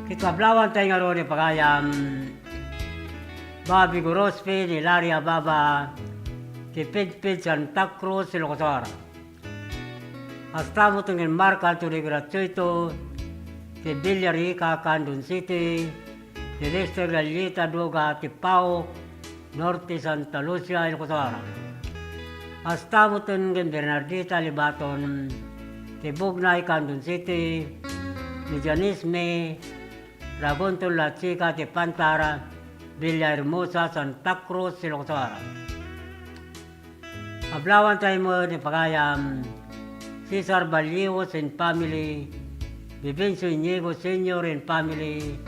Ket kablawantay ngarud ni pagayam, Bobby Gorospe, ni Larry Ababa, ti Pidpid, Santa Cruz, Ilocos Sur. Kasta met ken Mark Anthony Gratuito, ti Villarica, Candon City, ti Lester Gallita Duga, ti Pau, Norte Santa Lucia, Ilocos Sur. Kasta met ken Bernardita Libaton, ti Bugnay, Candon City, ni Janice May Ragonton Lachica, ti Pantar, Villahermosa, Santa Cruz, Ilocos Sur. Kablawantay met ni pagayam, Cesar Ballios and family, Vivencio Inigo Senior and family,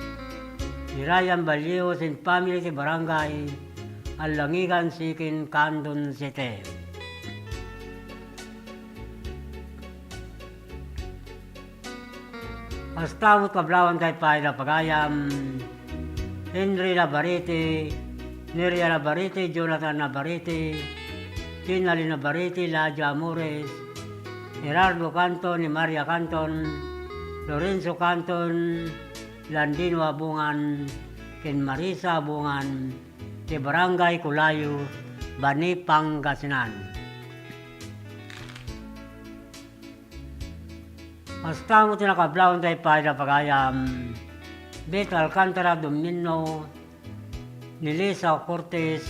ni Ryan Ballios and family ti Barangay Alangigan, Siquin, Candon City. Kasta met kablawantay pay da pagayam, Henry Navarrete, Neria Navarrete, Jonathan Navarrete, Gina Linabarete, Ladia Amores, Gerardo Canton, ni Maria Canton, Lorenzo Canton, Landino Abungan, ken Marisa Abungan, ti Barangay Culayo, Bani, Pangasinan. Kasta met ti nakablawan tayo pay da pagayam, Beth Alcantara Domino, Nelisa Cortez,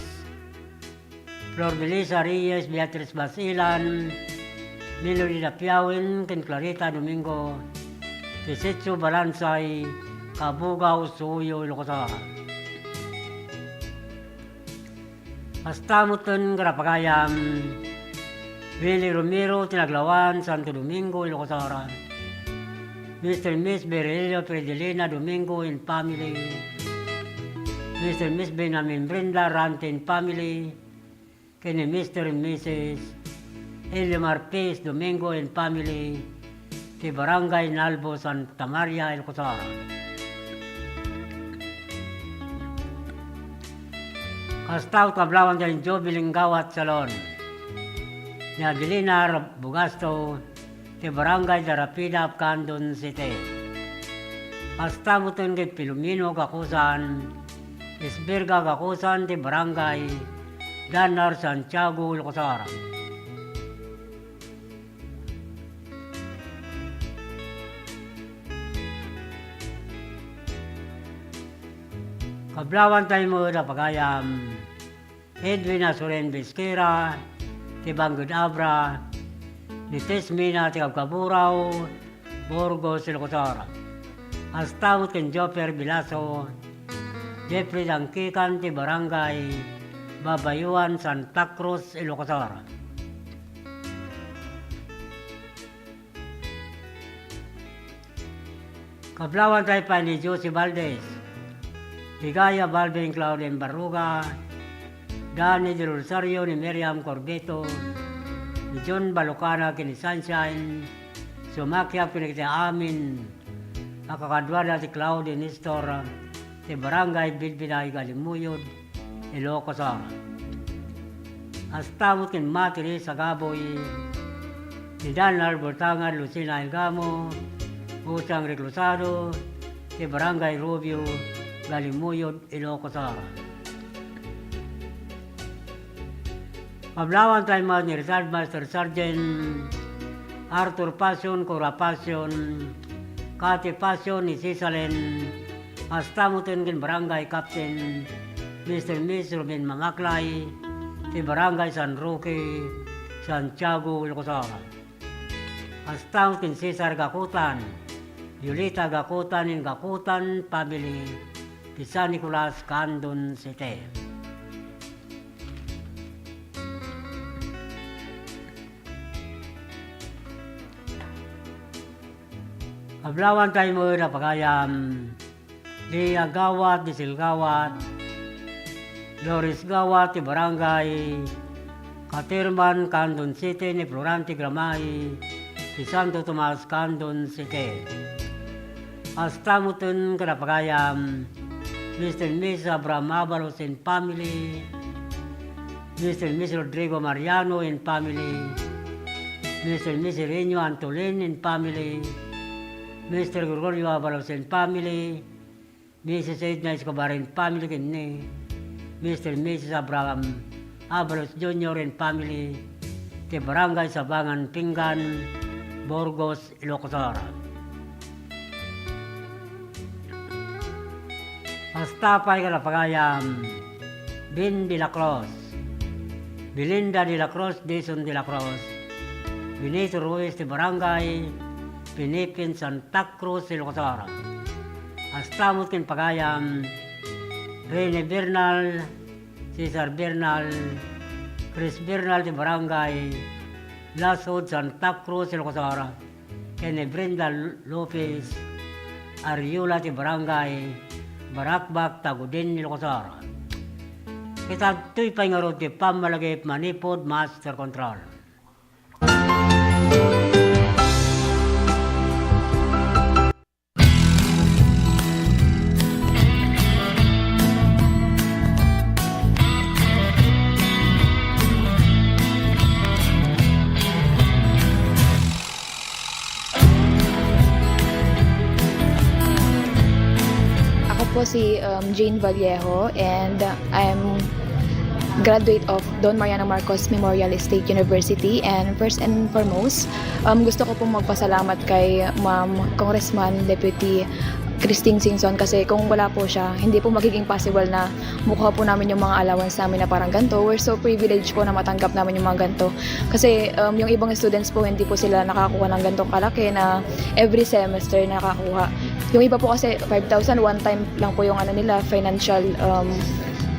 Flordelisa Reyes, Beatriz Basilan, Melody Dapiawen, ken Clarita Domingo, ti Sitio Balansay, Kabugaw, Suyo, Ilocos Sur. Kasta metten kada pagayam, Willie Romero ti naglawan, Santo Domingo, Ilocos Sur. Mister and Miss Virgilio Fidelina Domingo and family. Mister and Miss Benjamin Brenda Rante and family. Ken ni Mister and Missus Elimar P S Domingo and family, ti Barangay Nalbo, Santa Maria, Ilocos Sur. Kasta met kablawan ti Jubilee Gawat Salon ni Adelina Bugasto, ti Barangay Darapida, Candon City. Kasta metten ken Filomeno Gakusan, Isberga Gakusan, ti Barangay Danar, Santiago, Ilocos Sur. Kablawan tayo met da pagayam, Edwin Asoren Bisquera, ti Bangged Abra, ni Tesmina ti Kabkaburaw, Burgos, Ilocos Sur. Kasta met ken Joffer Bilaso, Jeffrey Dangkikan ti Barangay Babayuan, Santa Cruz, Ilocos Sur. Kablawan tayo pay ni Josie Valdez, Ligaya Balbin, Claudine Barruga, Danny Del Rosario, ni Miriam Corbeto, ni John Balucana ken ni Sunshine, sumakiap ken dagiti amin a kakaduada ti Claudine Nestor, ti Barangay Bilbilay, Galimuyod, Ilocos Sur. Kasta met ken Mati Risa Gaboy, ni Daniel Bultanga, Lucina Ilgamo, Usang Reclusado, ti Barangay Rubio, Galimuyod, Ilocos Sur. Kablawan tayo met ni Retired Master Sergeant Arthur Pasion, Cora Pasion, Cathy Pasion, ni Cesalen, kasta metten ken Barangay Captain Mister Miss Ruben Mamaklay, ti Barangay San Roque, Santiago, Ilocos Sur. Kasta met ken Cesar Gakutan, Yolita Gakutan and Gakutan family, ti San Nicolas, Candon City. Kablawan tayo met da pagayam, Lia Gawat, Disel Gawat, Doris Gawat, ti Barangay Caterman, Candon City, ni Florante Gramay, ti Santo Tomas, Candon City. Kasta metten kada pagayam, Mister and Missus Abraham Abalos and family, Mister and Missus Rodrigo Mariano and family, Mister and Missus Reno Antolin and family, Mister Gregorio Abalos and family, Missus Edna Escobar and family ken ni Mister and Missus Abraham Abalos Junior and family, ti Barangay Sabangan Pinggan, Burgos, Ilocos Sur. Kasta pay kada pagayam, Ben de la Cruz, Belinda de la Cruz, Dison de la Cruz, Benito Ruiz ti Barangay Pinipin, Santa Cruz, Ilocos Sur. Kasta met ken pagayam, Rene Bernal, Cesar Bernal, Chris Bernal ti Barangay Lasud, Santa Cruz, Ilocos Sur, ken ni Brenda Lopez Ariola ti Barangay Barakbak, Taguden, Ilocos Sur. Ket adtoy pay ngarud ti pammalagip manipud Master Control. Po si, um, Jane Vallejo, and I'm graduate of Don Mariano Marcos Memorial State University. And first and foremost, um, gusto ko pong magpasalamat kay Ma'am Congressman Deputy Christine Singson, kasi kung wala po siya, hindi po magiging possible na makuha po namin yung mga allowance namin na parang ganito. We're so privileged po na matanggap namin yung mga ganito. Kasi, um, yung ibang students po, hindi po sila nakakuha ng ganitong kalaki na every semester nakakuha. Yung iba po kasi five thousand, one time lang po yung ano nila, financial, um,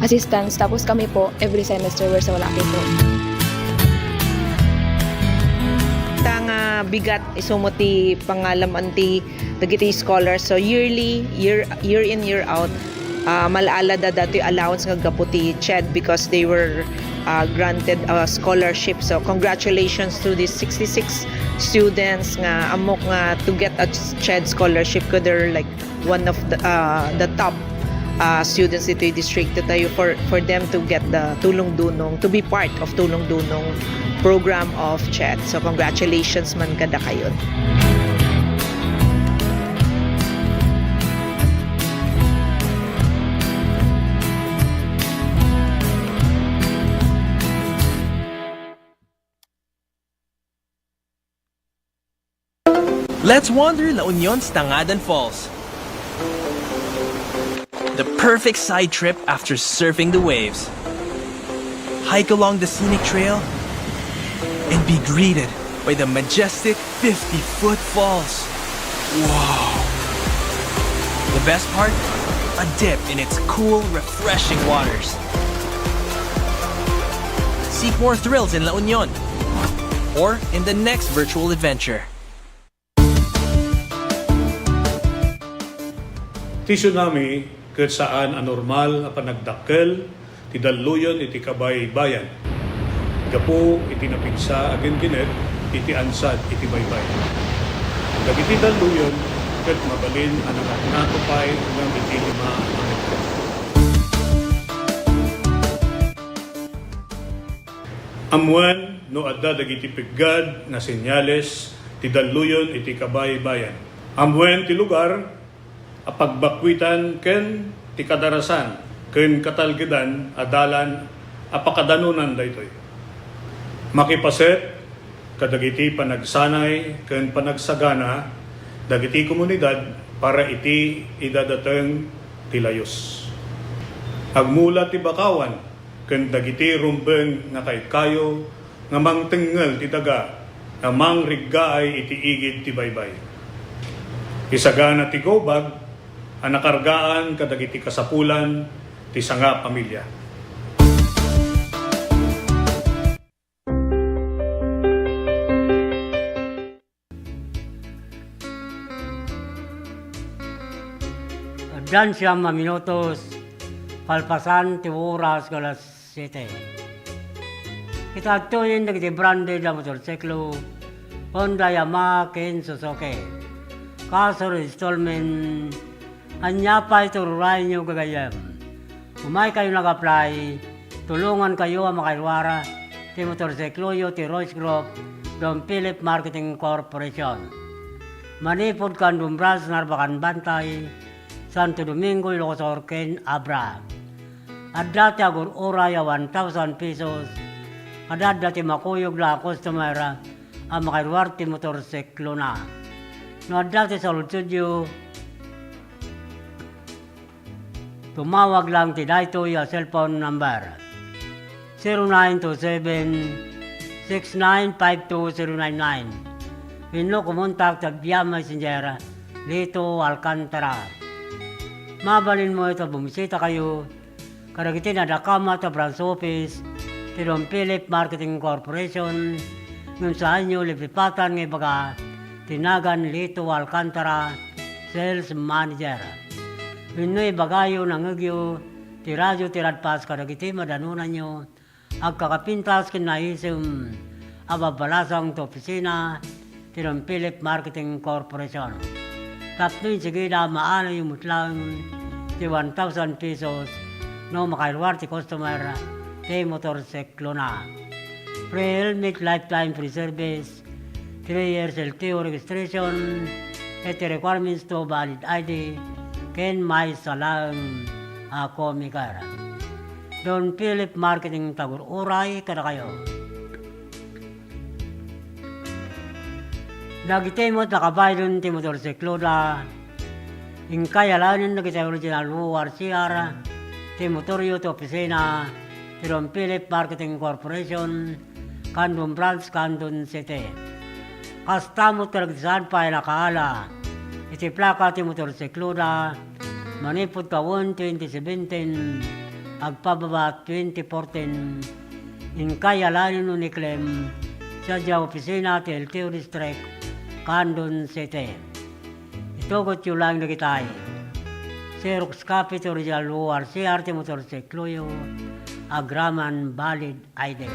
assistance. Tapos kami po, every semester, we're so lucky po. Ta nga bigat, isu met ti pangalam-an ti dagiti scholars. So, yearly, year, year in, year out, ah, mal-ala da datoy allowance nga gapu ti CHED because they were, ah, granted a scholarship. So, congratulations to these sixty-six students nga ammok nga to get a CHED scholarship, 'cause they're, like, one of the, ah, the top, ah, students ditoy distrito tayo, for, for them to get the Tulong Dunong, to be part of Tulong Dunong program of CHED. So, congratulations man kadakayo. Let's wander La Union's Tangadan Falls. The perfect side trip after surfing the waves. Hike along the scenic trail and be greeted by the majestic fifty-foot falls. Wow! The best part? A dip in its cool, refreshing waters. Seek more thrills in La Union or in the next virtual adventure. Ti tsunami ket saan a normal a panagdakkel ti dalluyon iti kabaybayan gapu iti napigsa a gingginep iti ansad iti baybay. Dagiti dalluyon ket mabalin a nangatngato pay ngem iti lima a metro. Ammuen no adda dagiti peggad nga senyales ti dalluyon iti kabaybayan. Ammuen ti lugar a pagbakkuitan ken ti kadarasan ken katalgedan a dalan a pakadanonan daytoy. Makipaset kadagiti panagsanay ken panagsagana dagiti komunidad para iti idadateng ti layus. Agmula ti bakawan ken dagiti rumbeng nga kaykayo nga mangtengngel ti daga nga mangriggaay iti igid ti baybay. Isagana ti go bag a nakargaan kadagiti kasapulan ti sangapamilya. Addan siam a minutos kalpasan ti oras nga alas siete. Ita adtoyen dagiti branded a motorsiklo, Honda, Yamaha, ken Suzuki. Kaso installment, ania pay ti ururayenyo, gagayyem? Umaykayo nag-apply, tulongankayo a makairwar ti motorsikloyo ti Royce Group, Don Philip Marketing Corporation. Manipud kan Dumbras, Narbacan, Bantay, Santo Domingo, Ilocos Sur, ken Abra. Adda ti agur-uray a one thousand pesos, kada adda ti makuyog la a customer a makairwar ti motorsiklona. No adda ti saludsodyo, tumawag lang ti daytoy a cellphone number, zero nine two seven, six nine five two zero nine nine. Wenno kumontak ti agya messenger, Lito Alcantara. Mabalin met a bumisitakayo kadagiti nadakamat a branch office ti Don Philip Marketing Corporation, ngem saanyo lipipatan nga ibaga ti nagan Lito Alcantara, Sales Manager. Wenno ibagayo nangngegyo ti radio ti radpas kadagiti madanonanyo, agkakapintas ken naiisem a babbalasang ti opisina ti Don Philip Marketing Corporation. Tapno insigida, maanayyo met laeng ti one thousand pesos no makairwar ti customer ti motorsiklona. Free helmet, lifetime free service, three years L T O registration, ket ti requirements to valid I D, ken maysa laeng a komiker. Don Philip Marketing, tagur-uray kadakayo. Dagiti met nakabaylen ti motorsikloda, inkay alaenen dagiti original O R C R ti motoryo ti opisina ti Don Philip Marketing Corporation, Candon Branch, Candon City. Kasta met kadagiti saan pay nakaala iti plaka ti motorsikloda, manipud tawen twenty seventeen agpababa twenty fourteen, inkay alaenen no iklem sadiay opisina ti L T O District, Candon City. Itugotyo laeng dagitay. Xerox copy ti original O R C R ti motorsikloyo, agraman valid I D.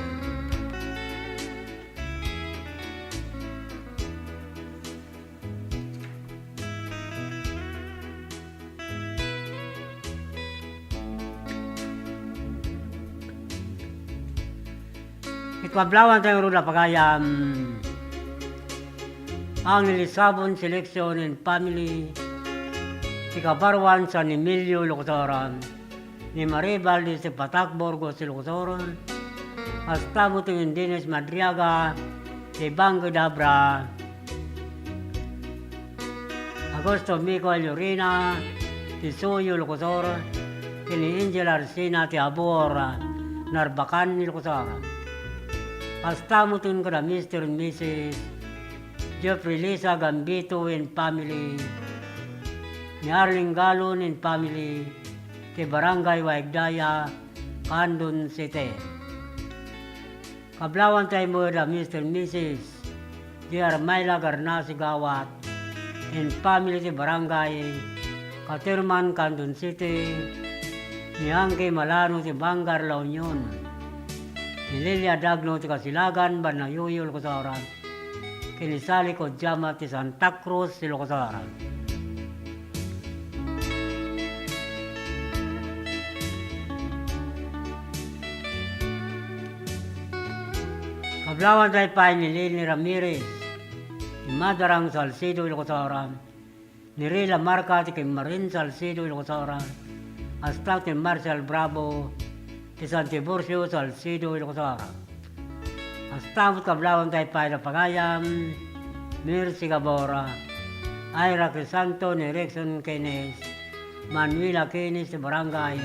Iti kablawan tayo ngarud a pagayam, Angel Sabon Selection and Family, ti kabaruan San Emilio, Ilocos Sur, ni Maribal District, Patak, Burgos, Ilocos Sur, kasta met ni Dennis Madriaga, ti Bangked Abra, Augusto Mico Llorina, ti Suyo, Ilocos Sur, ken ni Angel Arsina, ti Abor, Narbacan, Ilocos Sur. Kasta met kada Mister and Missus Jeffrey Lisa Gambito and family, ni Arlene Galon and family, ti Barangay Waigdaya, Candon City. Kablawan tayo met da Mister and Missus J R Myla Garnasi Gawat and family ti Barangay Caterman, Candon City, ni Angge Malano ti Bangar, La Union, ni Lilia Dagno ti Kasilagan, Banayuyo, Ilocos Sur, ken ni Sally Kodiama ti Santa Cruz, Ilocos Sur. Kablawan tayo pay ni Leni Ramirez, ni Madarang, Salcedo, Ilocos Sur, ni Rila Marca ti Kimmarin, Salcedo, Ilocos Sur, kasta ti Marshall Bravo ti San Tiburcio, Salcedo, Ilocos Sur. Kasta met kablawan tayo pay da pagayam, Mercy Gabora, Ira Crisanto, ni Rexon Keynes, Manuela Keynes ti Barangay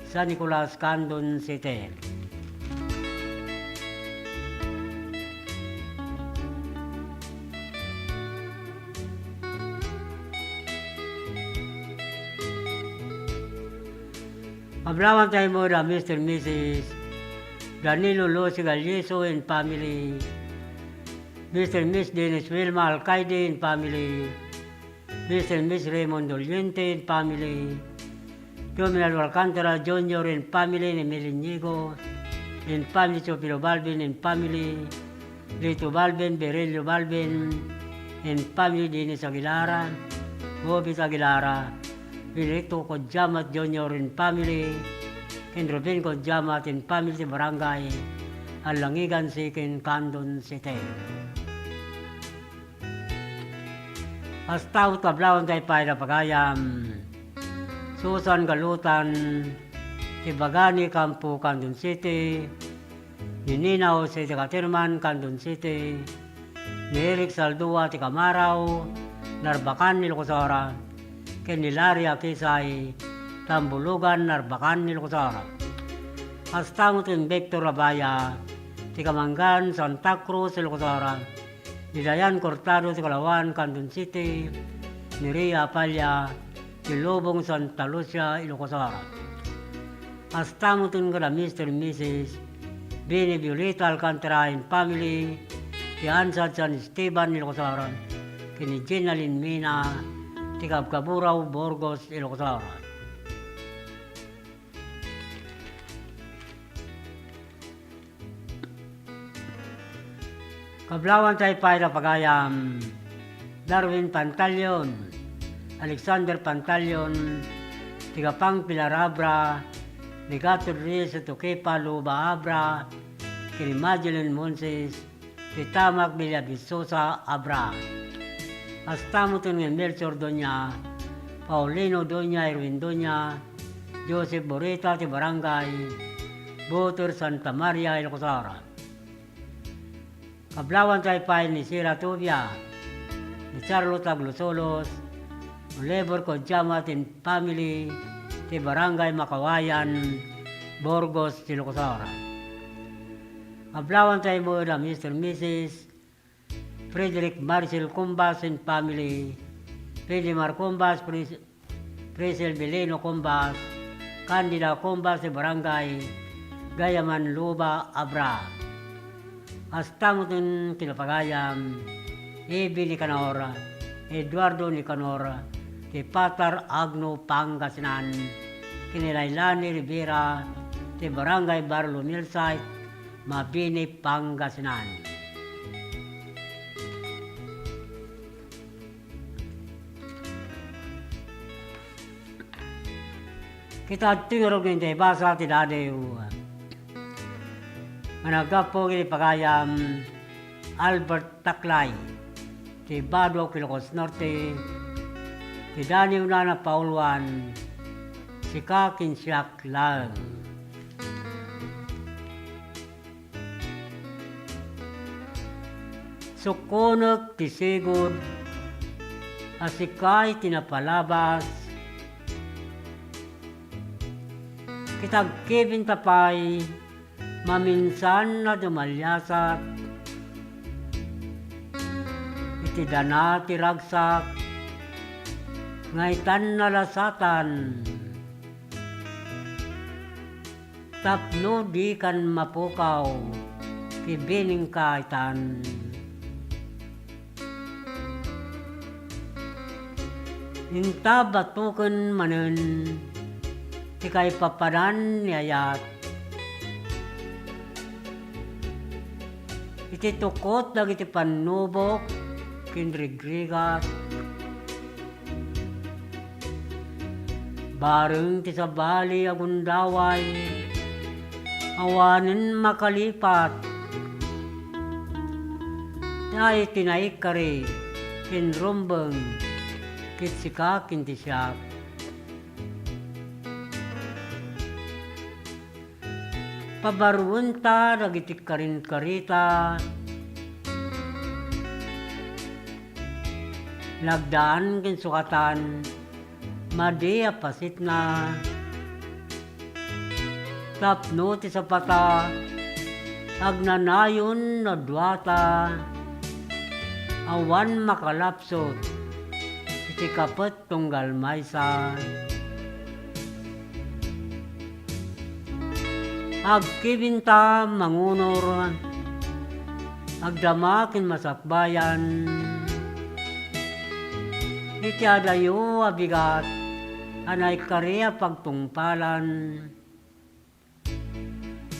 San Nicolas, Candon City. Kablawan tayo met da Mister and Missus Danilo Lucy Galliso and family, Mister and Miss Dennis Wilma Alcaide and family, Mister and Miss Raymond Doliente and family, Jominal Alcantara Junior and family, ni Mel Iñigo and family, Teofilo Balbin and family, Lito Balbin, Berelio Balbin and family, Dennis Aguilara, Bobit Aguilara, Benedicto Codiamat Junior and family, ken Ruben Codiamat and family ti Barangay Alangigan City, Candon City. Kasta met kablawan tayo pay da pagayam, Susan Galutan, ti Bagani Campo, Candon City, ni Nina Jose ti Caterman, Candon City, ni Eric Saldua ti Kamarao, Narbacan, Ilocos Sur, ken ni Larry Akisay, Tambulugan, Narbacan, Ilocos Sur. Kasta met ni Victor Abaya ti Kamangan, Santa Cruz, Ilocos Sur, ni Dayan Cortado ti Kalawan, Candon City, ni Ria Apalla ti Lubong, Santa Lucia, Ilocos Sur. Kasta met kada Mister and Missus Bini Violeta Alcantara and family, ti Ansad San Esteban, Ilocos Sur, ken ni Gina Linmina ti Kabkaburao, Burgos, Ilocos Sur. Kablawan tayo pay da pagayam, Darwin Pantalion, Alexander Pantalion, ti Gapang Pilar Abra, ni Gato Reyes, Tukipa Luba Abra, ken ni Madeline Monses, ti Tamak Villavisosa Abra. Kasta met ni Melchor Doña, Paulino Doña, Erwin Doña, Joseph Borita ti Barangay Buter Santa Maria, Ilocos Sur. Kablawanta pay ni Sira Tubia, ni Charlotte Aglusolos, Oliver Kodjama tin family ti Barangay Makawayan, Burgos, Ilocos Sur. Kablawanta met a Mister Missus Frederick Marcel Cumbas and family, Freddy Mar Cumbas, Pres-, Presel Beleno Cumbas, Candida Cumbas ti Barangay Gayaman Luba, Abra. Kasta met ken kinapagayam, Ebi Nicanor, Eduardo Nicanor, ti Patar Agno, Pangasinan, ken ni Lailani Rivera, ti Barangay Barrio Millsite, Mabini, Pangasinan. Kita adtoy ngarud nga intay basa ti daniw nga naggapu iti pagayam Albert Taklay ti Baduok, Ilocos Norte, ti daniwna a napauluan, Sika ken Siak Laeng. Sukkonek ti sigud a sika ti napalabas, ket agkibinta pay maminsan a dumaliasat iti dana ti ragsak nga itan nalasatan. Tapno dikan mapukaw ti biningka itan. Inta batoken manen ti kaipapanan ni ayat iti tukot dagiti pannubok ken rigrigat. Bareng ti sabali a gundaway, awanen makalipat. Dayta ti naikkari ken rumbeng, ket sika ken ti siak. Pabaruenta dagiti karinkarita. Nagdaan ken sukatan, madi a pasitna. Tapno ti sapata, agnanayon no duata, awan makalapsot iti kapet tunggal maysa. Agkibinta mangunor, agdama ken masakbayan iti adayo a bigat a naikkari a pagtungpalan.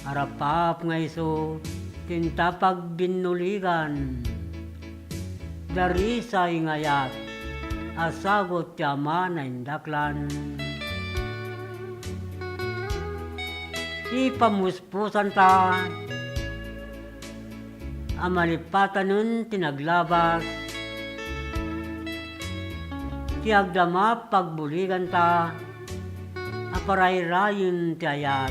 Arapaap nga isu ti inta pagbinuligan. Darisay nga ayat a sagut ti ama naindaklan. Ipamuspusanta a malipatanen ti naglabas, ti agdama pagbuliganta a parayrayen ti ayat.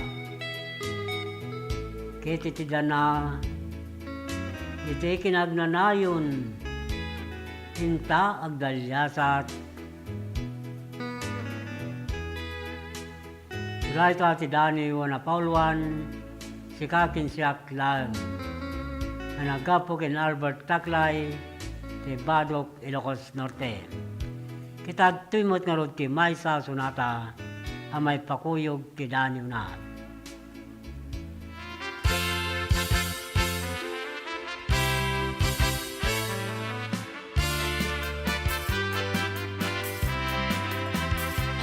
Ket iti dana, iti kinagnanayon, inta agdaliasat. Dayta ti daniw a napauluan, Sika ken Siak Laeng, a naggapu ken Albert Taklay ti Baduok, Ilocos Norte. Ket adtoy met ngarud ti maysa a sonata a maipakuyog ti daniwna.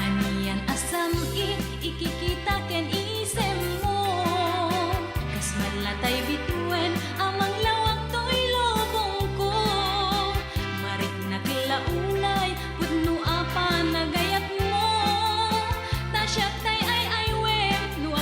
Anian a sam-it ikikita ken isemmo, kas mallatay bituen a manglawag toy lubongko. Mariknak la unay pudno a panagayatmo, ta siak tay ay-aywem no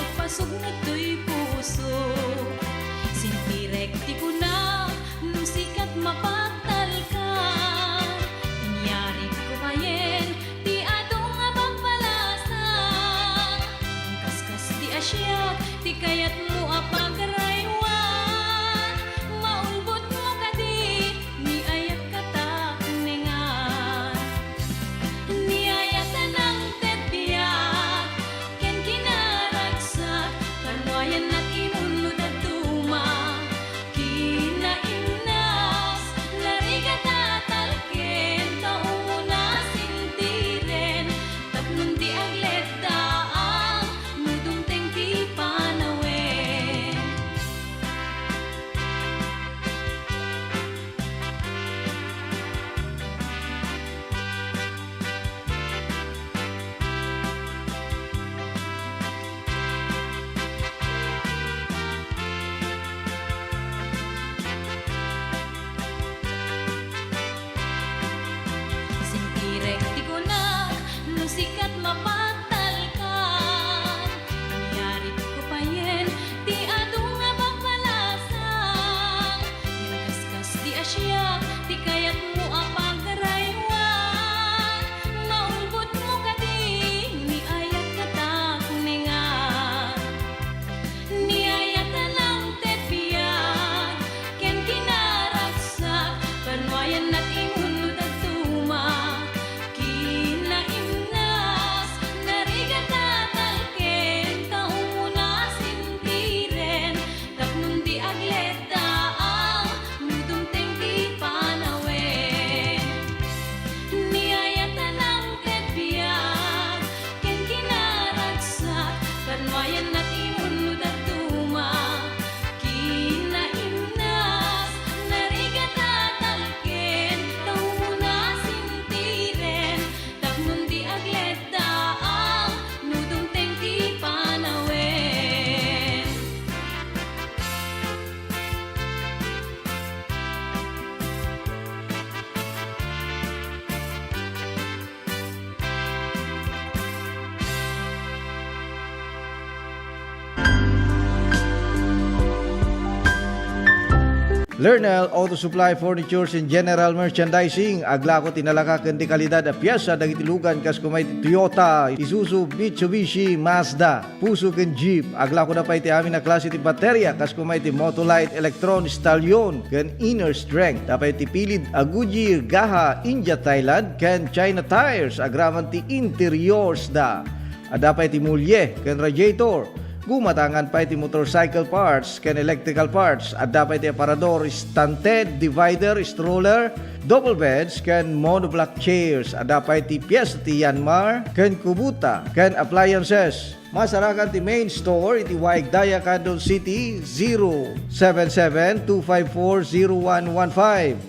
Lernel Auto Supply Furnitures and General Merchandising, aglako ti nalaka ken di kalidad a piesa dagiti lugan kas kuma iti Toyota, Isuzu, Mitsubishi, Mazda. Puso ken Jeep. Aglako da pay ti amin a klase ti bateria, kas kuma iti Motolite, Electron, Stallion, ken Inner Strength. Da pay ti pilid a Goodyear, Gaha, India, Thailand, ken China tires. Agraman ti interiors da. Adda pay ti mulye ken radiator. Gumatangan pay ti motorcycle parts ken electrical parts. Adda pay ti aparador, stand head, divider, stroller, double beds, ken monoblock chairs. Adda pay ti piyesta ti Yanmar ken Kubota ken appliances. Masarakan ti main store iti Waig Daya, Candon City, zero seven seven two five four zero one one five.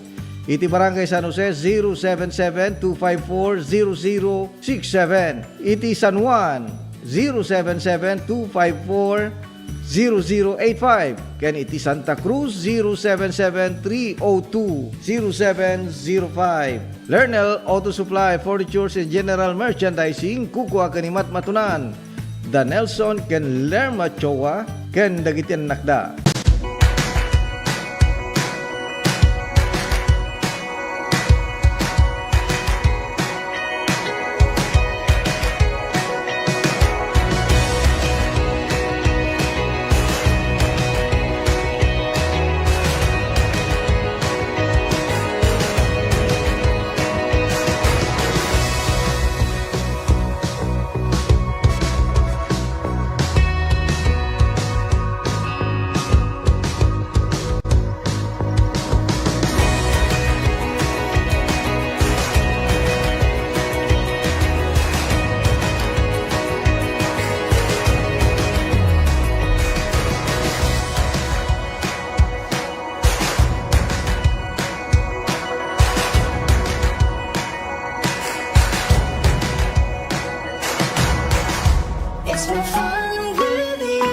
Iti Barangay San Jose, zero seven seven two five four zero zero six seven. Iti San Juan, zero seven seven two five four zero zero eight five. Ken iti Santa Cruz, zero seven seven three oh two zero seven zero five. Lernel Auto Supply, Furnitures and General Merchandising, kukua ken ni Matmatunan. Da Nelson ken Lerma Choa ken dagiti annakda. It's been fun with you.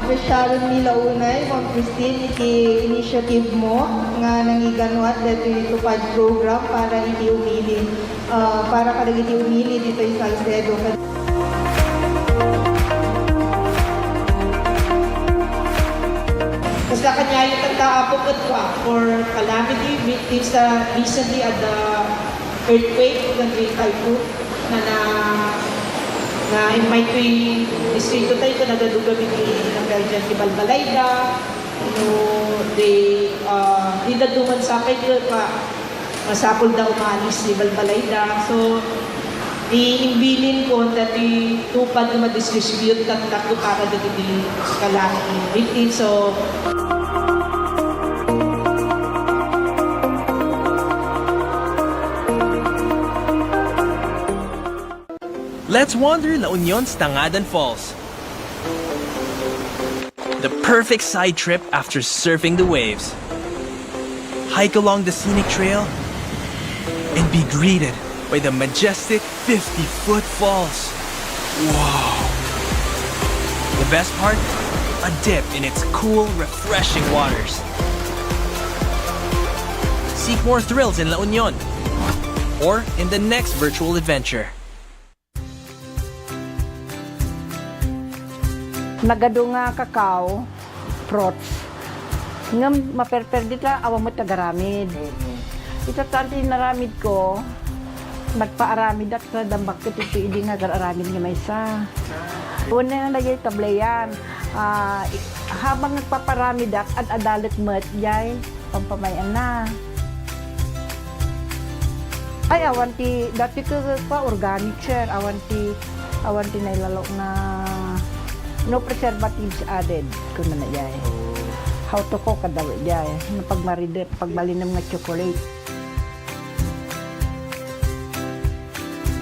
Appreciate mi launay, Ma'am Christine, iti initiative mo nga nangiganuat daytoy TUPAD program para iti umili, ah, para kadagiti umili ditoy Salcedo. Kasla kaniayo kanta, Apo, ket for calamity victims, ah, recently at the earthquake, ken ti typhoon, na, na, na-invite ko ti distrito tayo, ken nagadugan iti, nagdaydiay ti balbalayda, no, di, ah, di dadduma sapay, di pa, masapul da umalis ti balbalayda. So, ti imbilin ko, dati TUPAD nga ma-distribute, ket tapno para dagiti kalaki. It is so. Let's wander La Union's Tangadan Falls. The perfect side trip after surfing the waves. Hike along the scenic trail and be greeted by the majestic fifty-foot falls. Wow! The best part? A dip in its cool, refreshing waters. Seek more thrills in La Union or in the next virtual adventure. Nagadu nga kakao, fruits. Ngem maperper dita, awan met agaramid. Mm-mm. Ita tan ti inaramid ko, nagpaaramidak ta dambak ket iti idi nga agar-aramid nga maysa. Ah. Una nga daydiay tableyan, ah, i-, habang nagpaparamidak, ad-adalet met jay pampamay-anna. Ay, awan ti, dati ket kua, organic, sir. Awan ti, awan ti nailalo nga no preservatives added, kunana jay. Oh. How to cook, kada jay. No pagmaride, pagbalinem nga chocolate.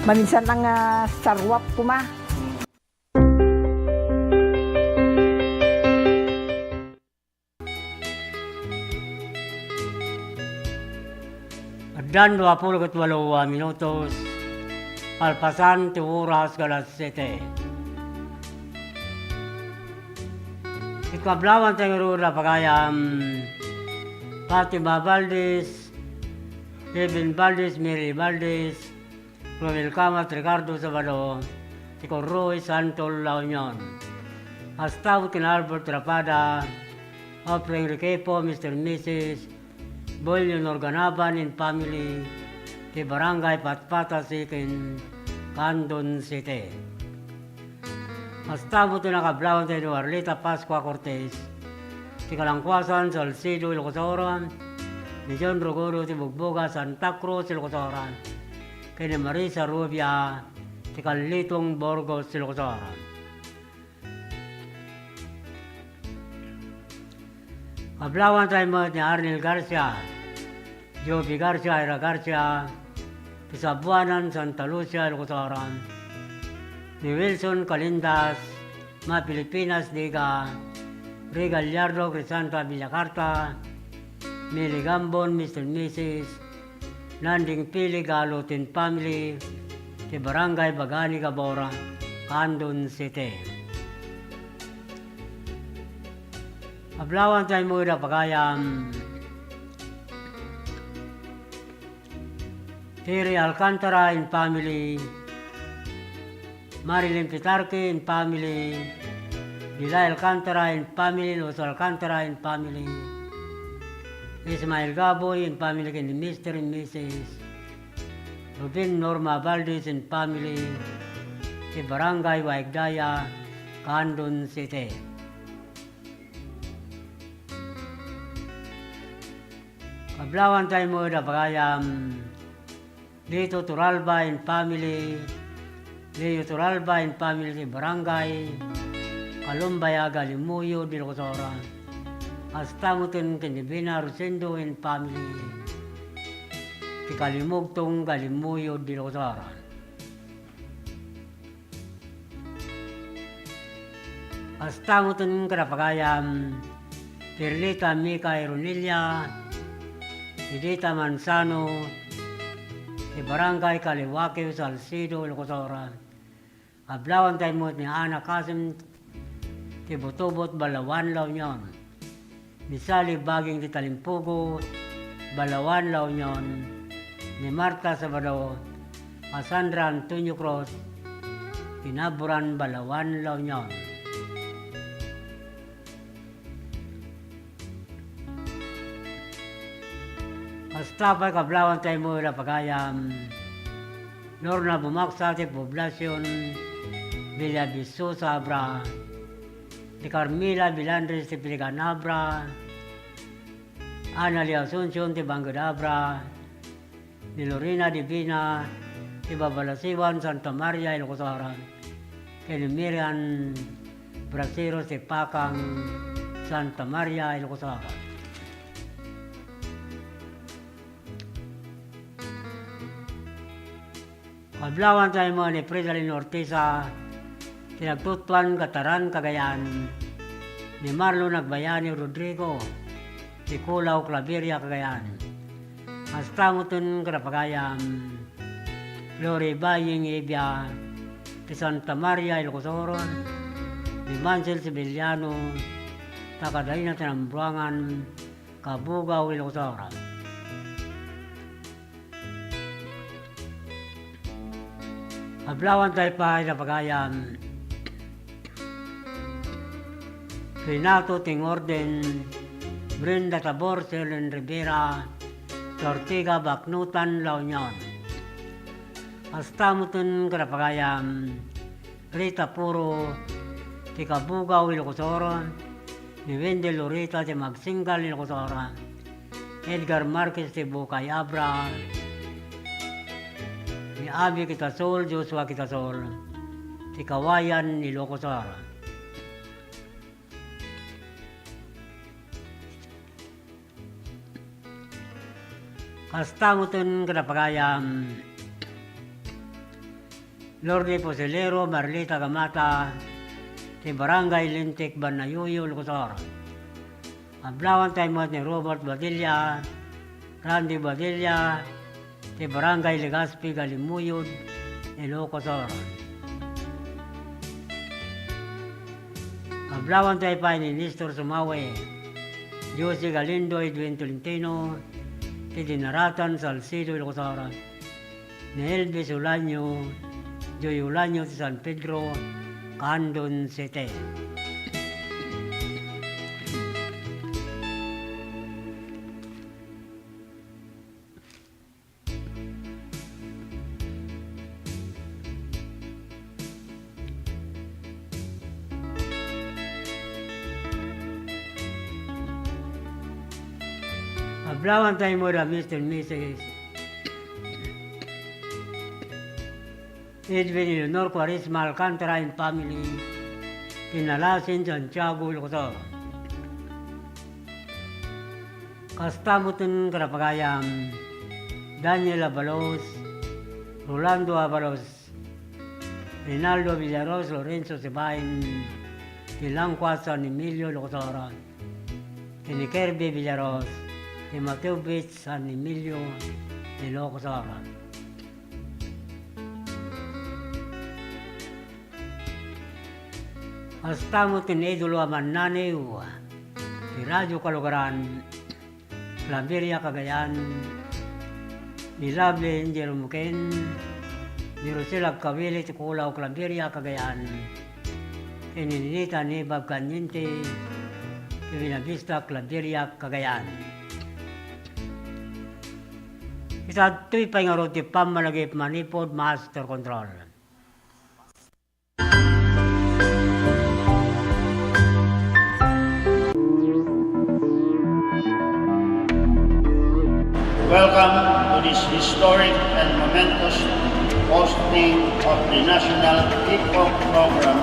Maminsan nga sarwap koma. Ag-, Dian dua pulo ket walo a minutos, kalpasan ti oras nga alas siete. Ket kablawanta ngarud a pagayam, Fatima Valdez, Kevin Valdez, Mary Valdez, Romel Camat, Ricardo Sabado, ti Corroy, Santol, La Union. Kasta met ken Albert Rapada, Ofra Enriquepo, Mister Missus Boy Leonor Ganaban and family, ti Barangay Patpata Second, Candon City. Kasta met ti nakablawanta ni Arlita Pascua Cortez, ti Kalangkuasan, Salcedo, Ilocos Oron, ni John Rogodo, ti Bugboga, Santa Cruz, Ilocos Oron, ken ni Marisa Rubia, ti Kallitong, Burgos, Ilocos Oron. Kablawanta met ni Arnel Garcia, Joby Garcia, Ira Garcia, ti Sabuanan, Santa Lucia, Ilocos Oron, ni Wilson Calindas, Ma Filipinas, Diga, Ray Gallardo, Crisanta Villacarta, Mili Gambon, Mister Missus Nanding Pili Galutin family, ti Barangay Bagani Gabora, Candon City. Kablawanta met a pagayam, Terry Alcantara and family, Marilyn Pitarque and family, Dilay Alcantara and family, Luis Alcantara and family, Ismael Gaboy and family, ken ni Mister and Missus Ruben Norma Valdez and family, ti Barangay Waigdaya, Candon City. Kablawanta met a pagayam, Lito Turalba and family, Leo Turalba and family, ti Barangay Kalumbaya, Galimuyod, Ilocos Oron. Kasta met ken ni Bina Rosendo and family, ti Kalimugtong, Galimuyod, Ilocos Oron. Kasta met ken a pagayam, Perlita Mika Ironilla, Edita Manzano, ti Barangay Kaliwakio, Salcedo, Ilocos Oron. Kablawanta met ni Ana Kasim, ti Butubot, Balaoan, La Union. Ni Sally Baging ti Talimpugo, Balaoan, La Union, ni Marta Sabado, Cassandra Antonio Cruz, ti Naburan, Balaoan, La Union. Kasta pay kablawanta met a pagayam, Lorna Bumaksa ti Poblacion, Villa Vistosa, Abra, ni Carmela Vilandres ti Pilican, Abra, Annalie Asuncion ti Bangged, Abra, ni Lorena Divina ti Babalasiwan, Santa Maria, Ilocos Oron, ken ni Miriam Brasero ti Pakang, Santa Maria, Ilocos Oron. Kablawanta met ni Fridalin Ortiza, ti nagtutuan Gataran, Cagayan, ni Marlon Agbayani Rodrigo, ti Culao, Claveria, Cagayan. Kasta met ken a pagayam, Glory Baying Ibia, ti Santa Maria, Ilocos Oron, ni Mansel Sevillano, ta kadayna ti Nambuangan, Cabugao, Ilocos Oron. Kablawanta pay a pagayam, Renato Tingorden, Brenda Tabor, Sherlyn Rivera, ti Ortiga, Baknotan, La Union. Kasta met ken a pagayam, Rita Puro ti Cabugao, Ilocos Oron, ni Wendell Lorita ti Magsinggal, Ilocos Oron, Edgar Marquez ti Bukay, Abra, ni Abby Quitasol, Joshua Quitasol ti Cauayan, Ilocos Oron. Kasta met ken a pagayam, Lorne Posilero, Marlita Gamata, ti Barangay Lintik, Banayuyo, Ilocos Sur. Kablawanta met ni Robert Badilla, Randy Badilla, ti Barangay Legazpi, Galimuyod, Ilocos Sur. Ablawan tayo pay ni Nestor Sumawe, Josie Galindo, Edwin Tolentino, ti Dinaratan, Salcedo, Ilocos Sur. Ni Elvis Ulanio, Joy Ulanio ti San Pedro, Candon City. Ablawan tayo mo da, Mister and Missus Edwin Eleanor Cuaresma Alcantara and family, Pinalasin, Santiago, Ilocos Sur. Kasta met ken karapagayam, Daniel Abalos, Rolando Abalos, Rinaldo Villaros, Lorenzo Sibain, ti Langkuat, San Emilio, Ilocos Sur, ken ni Kirby Villaros, ti Mateo Beach, San Emilio, Ilocos Sur. Kasta met ken idolo a mannaniw ti Radio Kalugaran, Claveria, Cagayan, ni Lovely Jerome Ken, ni Rosel Agkawili ti Kulaw, Claveria, Cagayan, ken ni Nita Nibab Caliente ti Buenavista, Claveria, Cagayan. Ita ditoy pay ngarud ti pammalagip manipud master control. Welcome to this historic and momentous hosting of the National Kickoff Program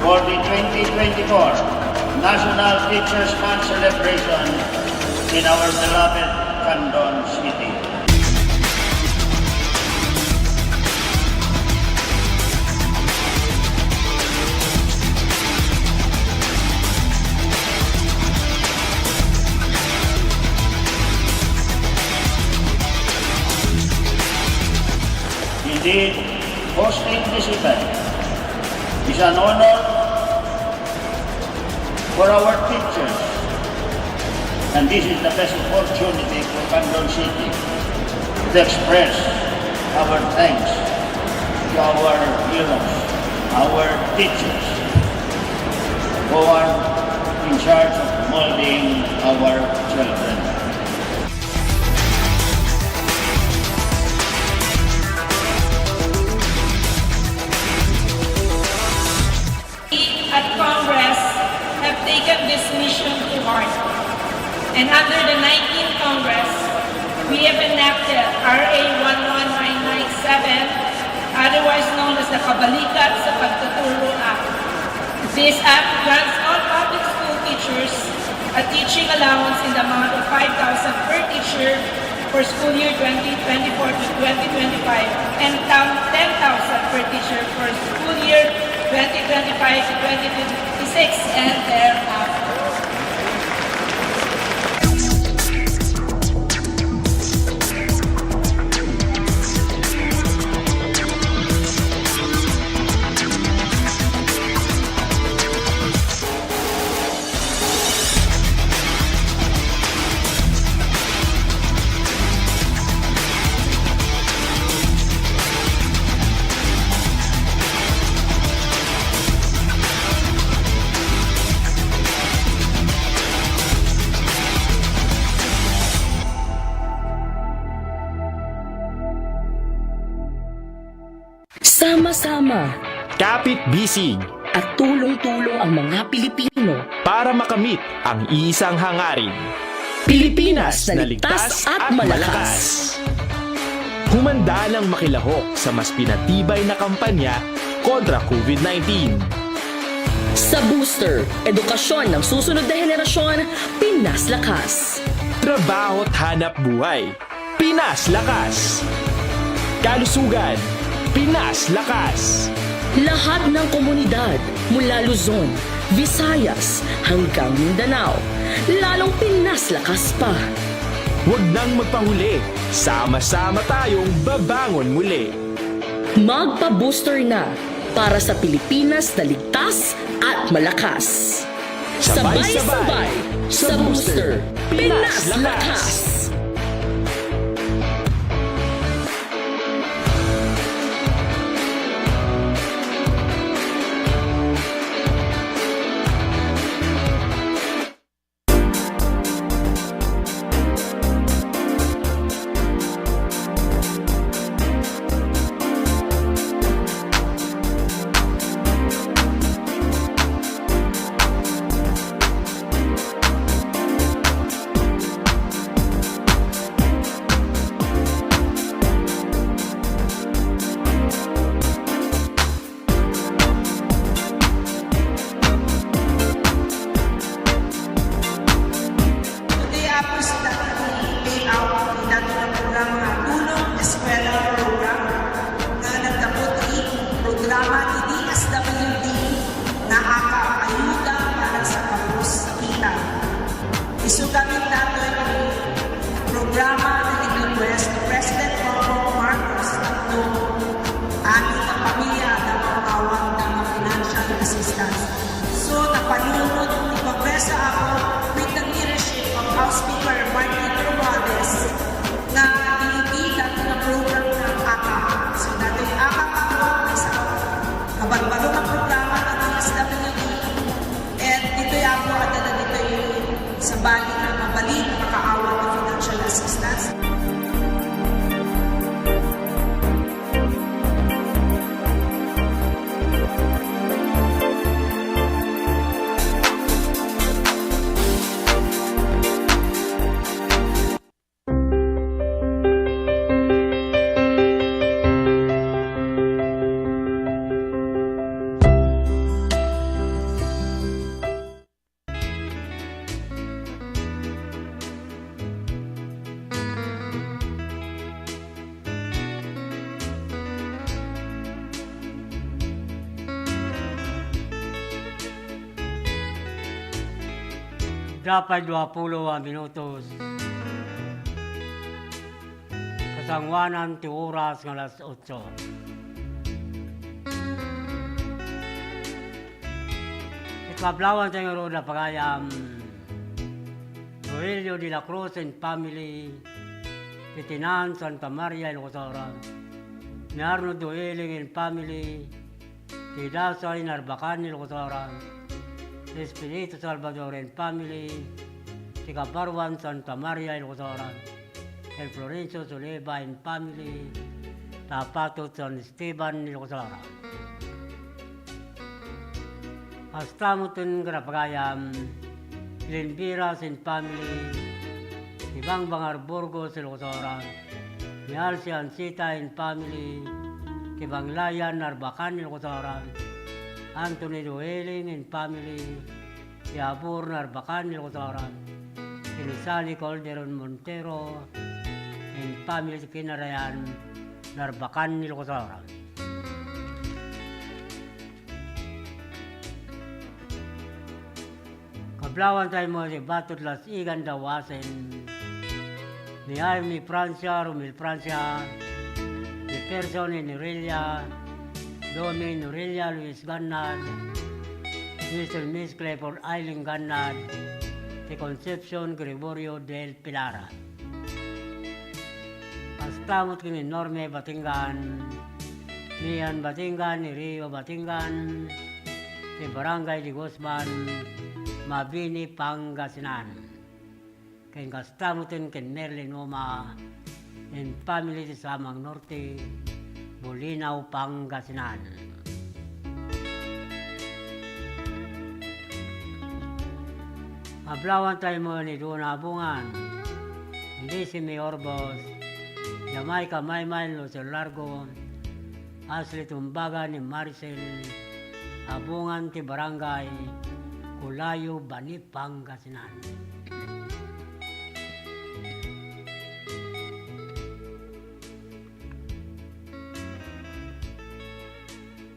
for the twenty twenty-four National Teachers' Month celebration in our beloved Candon City. Indeed, hosting this event is an honor for our teachers, and this is the best opportunity for Candon City to express our thanks to our heroes, our teachers, who are in charge of molding our children. We at Congress have taken this mission to heart, and under the nineteenth Congress, we have enacted R A one one nine nine seven, otherwise known as the Kabalikat sa Pagtuturo Act. This act grants all public school teachers a teaching allowance in the amount of five thousand per teacher for school year twenty twenty-four to twenty twenty-five and tam-, ten thousand per teacher for school year twenty twenty-five to twenty twenty-six and thereafter. Sama-sama. Kapit-bisig. At tulong-tulong ang mga Pilipino. Para makamit ang isang hangarin. Pilipinas na ligtas at malakas. Humanda nang makilahok sa mas pinatibay na kampanya kontra COVID nineteen. Sa booster, edukasyon ng susunod na henerasyon, Pinas Lakas. Trabaho at hanap buhay. Pinas Lakas. Kalusugan, Pinas Lakas. Lahat ng komunidad mula Luzon, Visayas hanggang Mindanao, lalong Pinas Lakas pa. Huwag nang magpahuli. Sama-sama tayong babangon muli. Magpa-booster na para sa Pilipinas na ligtas at malakas. Sabay-sabay sa booster, Pinas Lakas! Today, Apo, sa dati ti payout, ti dati nga programa nga Tulong Eskwela Program, nga naggapu ti programa ti D S W D nga AKAP, Ayuda para sa Kapos Kita. Isu gamin datoy ti programa nga in-request ni President Bongbong Marcos tapno amin nga pamilya adda maawat nga financial assistance. So, napanunot ti Kongreso, Apo, with the leadership of House Speaker Martin Romualdez, nga ginibida ti program nga AKAP. So, datoy AKAP, Apo, maysa a kabarbaro nga programa ti D S W D. Ket ditoy, Apo, adda dagitoy sabali nga mabalin a makaawat ti financial assistance. Dapay duapulo a minutos. Kasangoanan ti oras nga alas otso. Iti kablawan tayo ngarud a pagayam, Rogelio de la Cruz and family, ti Tinan Santa Maria, Ilocos Norte. Ni Arnold Dueling and family, ti Dasay Narbacan, Ilocos Norte. Espiritu Salvador and family, ti Kabaruan Santa Maria, Ilocos Norte. El Florencio Suleba and family, Tapatot San Esteban, Ilocos Norte. Kasta met ti pagayam, Lenviras and family, ti Bangbangar Burgos, Ilocos Norte, ni Alci Ancita and family, ti Banglayan Narbacan, Ilocos Norte, Anthony Dueling and family, ti Abor Narbacan, Ilocos Norte, ti ni Sally Calderon Montero and family, ti Kinarayan Narbacan, Ilocos Norte. Kablawan tayo mo ti Batot Lasigan Dawasen, ni Jaime Francia, Romel Francia, ni Person and Aurelia, Domi and Aurelia Luis Gannad, Mister and Miss Clifford Eileen Gannad, ti Concepcion Gregorio del Pilar. Kasta met ken ni Norme Batingan, Mian Batingan, ni Rio Batingan, ti Barangay de Guzman, Mabini, Pangasinan. Ken kasta met ken Merlin Uma and family ti Samang Norte, Bolinao, Pangasinan. Ablawan tayo mo ni Dona Abungan, ni Simi Orbos, Jamaica Maymay, Lucio Largo, Ashley Tumbaga, ni Maricel Abungan ti Barangay Culayo, Bani, Pangasinan.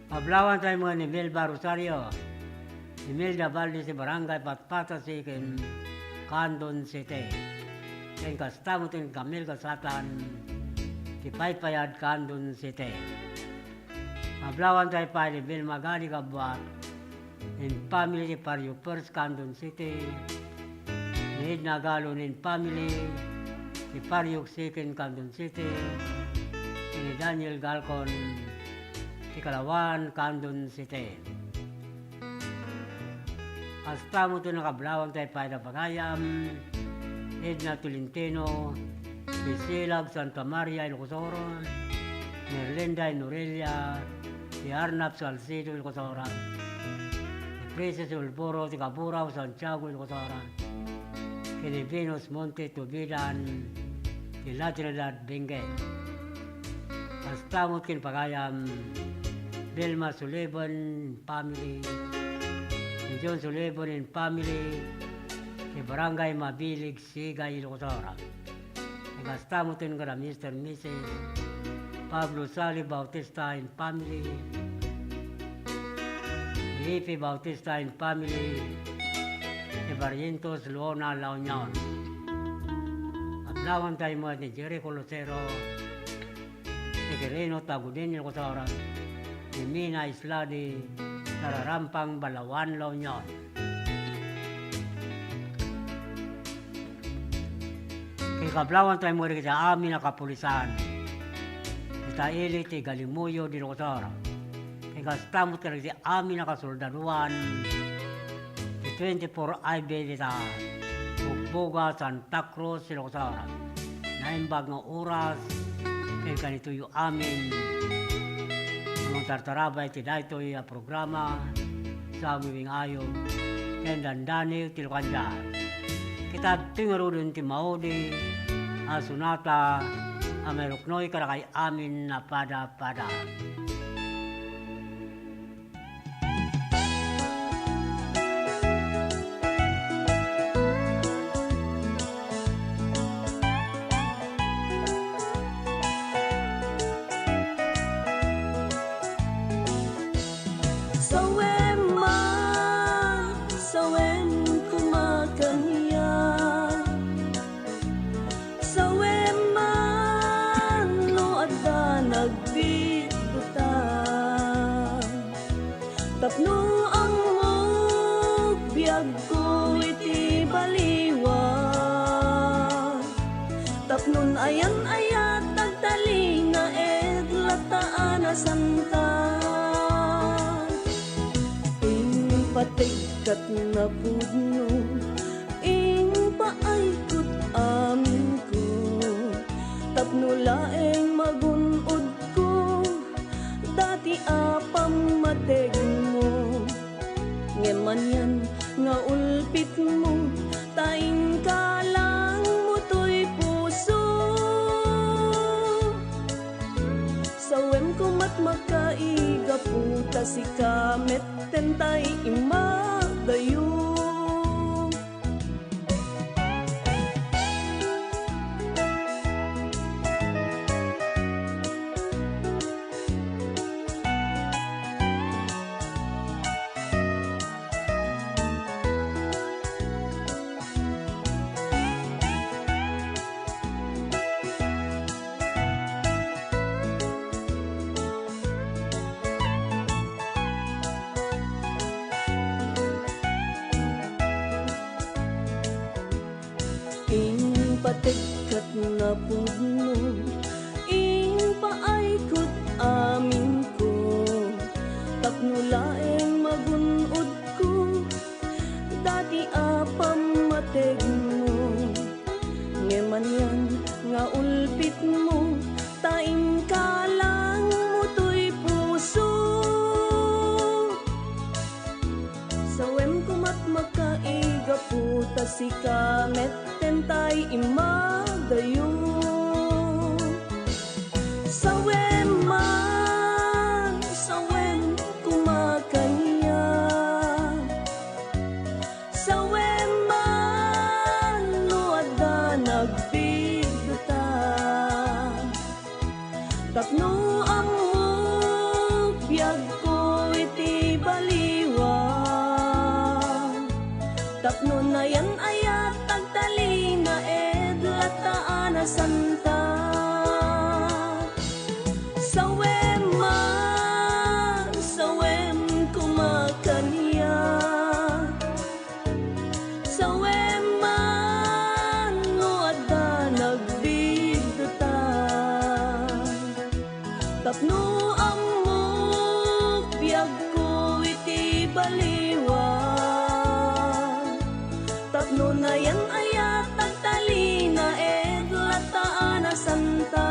Ablawan tayo mo ni Melba Rosario, Imelda Valdez ti Barangay Patpatasi ken Candon City. Ti Kasta met ken Camille Gasatan ti paypayad Candon City. Ablawan tayo pay ni Vilma Gali Gabuat in family ti Pariok First Candon City, ni Edna Galon in family ti Pariok Second Candon City, ni Daniel Galcon ti Kalawan Candon City. Kasta met ti nakablawan tayo pay da pagayam, Edna Tolentino, ti Silag Santa Maria, Ilocos Sur, ni Erlinda Norelia, ti Arnab Salcedo, Ilocos Sur, ni Princess Ulboro, ti Kaburao, Santiago, Ilocos Sur, ken ni Venus Monte Tubidan, ti La Trinidad, Benguet. Kasta met ken pagayam, Vilma Sullivan family, ni John Sullivan and family, ti Barangay Mabilig, Sigay, Ilocos Sur. Kasta met ken kada Mister Missus Pablo Sali Bautista and family, Ipi Bautista and family, ti Barrientos, Lona, La Union. Ablawan tayo met ni Jericho Lucero, ti Quirino Tagudin, Ilocos Sur, ni Mina Isladi, Tararampang, Balawan, La Union. Ken kablawan tayo met dagiti amin a kapulisan. Ita ili ti Galimuyo, Ilocos Sur. Ken kasta met kadagiti amin a kasoldaduan ti twenty-four I B dita Bugboga, Santa Cruz, Ilocos Sur. Naimbag nga oras, ken kanitoyo amin a mangtartarabay ti daytoy a programa, Sawi Wing Ayo, ken Dandani ti Lukandian. Ket adtoy ngaruden ti maudi a sonata a mairuknoy kadakay amin a pada-pada. Sawem man, sawem koma kaniak. Sawem man no adda nagbitbutan. Tapno ammok biagko iti baliwan. Tapno ayan-ayat agtalinaed latta a nasanta. Impategkat napudno, impaayko aminko, tapno laeng magun-odko dati a pammategmo. Ngem anian nga ulpitmo, ta inka langmo toy puso. Sawem komat makaigapu, ta sika metten tay immadayo. Impategkat napudno, impaayko aminko, tapno laeng magun-odko dati a pammategmo. Ngem anian nga ulpitmo, ta inka langmo toy puso. Sawem komat makaigapu, ta sika metten tay immadayo. Sawem man, sawem koma kaniak. Sawem man no adda nagbigdutan. Tapno ammok biagko iti baliwan, tapno nayan-ayat agtalinaed Ta a nasanta. Sawem man, sawem koma kaniak. Sawem man no adda nagbiddutang. Tapno ammok biagko iti baliwa. Tapno nayan-ayat agtalinaed latta a nasanta.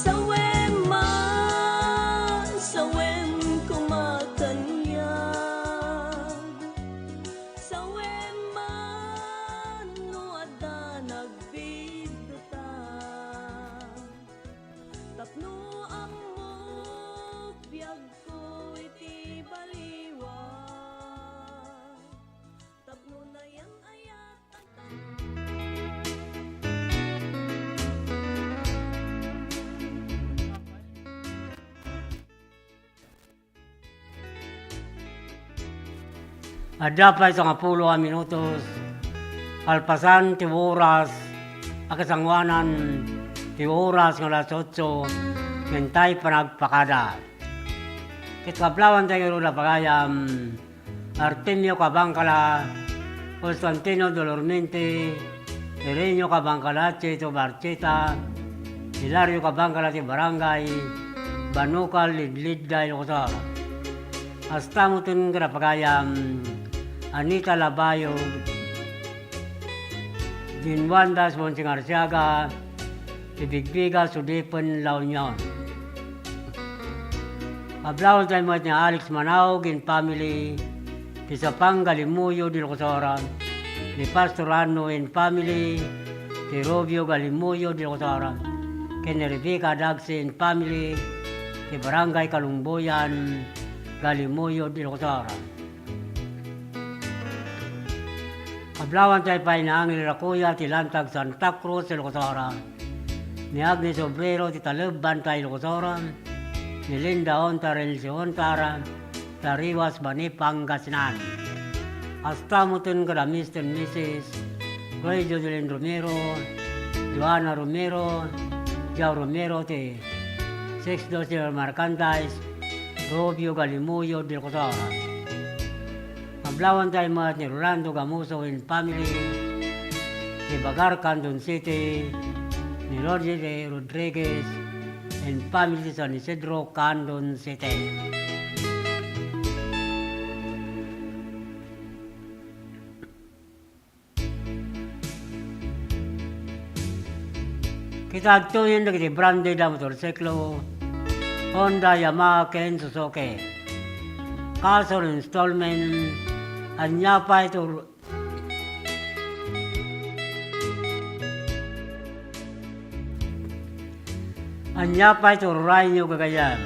Sawem man, sawem koma kaniak. Sawem man no adda nagbiddutang. Tapno ammok biagko iti baliwa. Tapno nayan-ayat agtal- Adda pay sangapulo a minutos kalpasan ti oras a kasangoanan ti oras nga alas otso, ngem tay panagpakada. Ket kablawanta ngarud a pagayam, Artemio Cabangcala, Constantino Dolormente, Irenio Cabangcala, Cheto Barcheta, Hilario Cabangcala ti Barangay Banukal, Lidlidda, Ilocos Sur. Kasta metten kada pagayam, Anita Labayog, Din Juan Das Bonsingarsiaga, ti Bigbiga, Sudipen, La Union. Kablawanta met ni Alex Manaug and family, ti Sapang Galimuyod, Ilocos Sur, ni Pastor Arno and family, ti Rubio Galimuyod, Ilocos Sur, ken ni Rebecca Dagsi and family, ti Barangay Kalumboyan, Galimuyod, Ilocos Sur. Kablawanta pay ni Angel Racuya ti Lantag Santa Cruz, Ilocos Sur, ni Agnes Obrero ti Taleb, Bantay, Ilocos Sur, ni Linda Ontar, Renzi Ontar, Tariwas, Bani, Pangasinan. Kasta metten kada Mister and Missus Roy Jodelin Romero, Joanna Romero, Joe Romero ti six doce Merchandise, Rubio Galimuyod, Ilocos Sur. Kablawanta met ni Rolando Gamuso and family, ti Bagar, Candon City, ni Roger Rodriguez and family, San Isidro, Candon City. Kita adtoyen dagiti branded a motorsiklo, Honda, Yamaha, ken Suzuki. Cash or installment, ania pay ti ur-, ania pay ti urayyo gagayyem?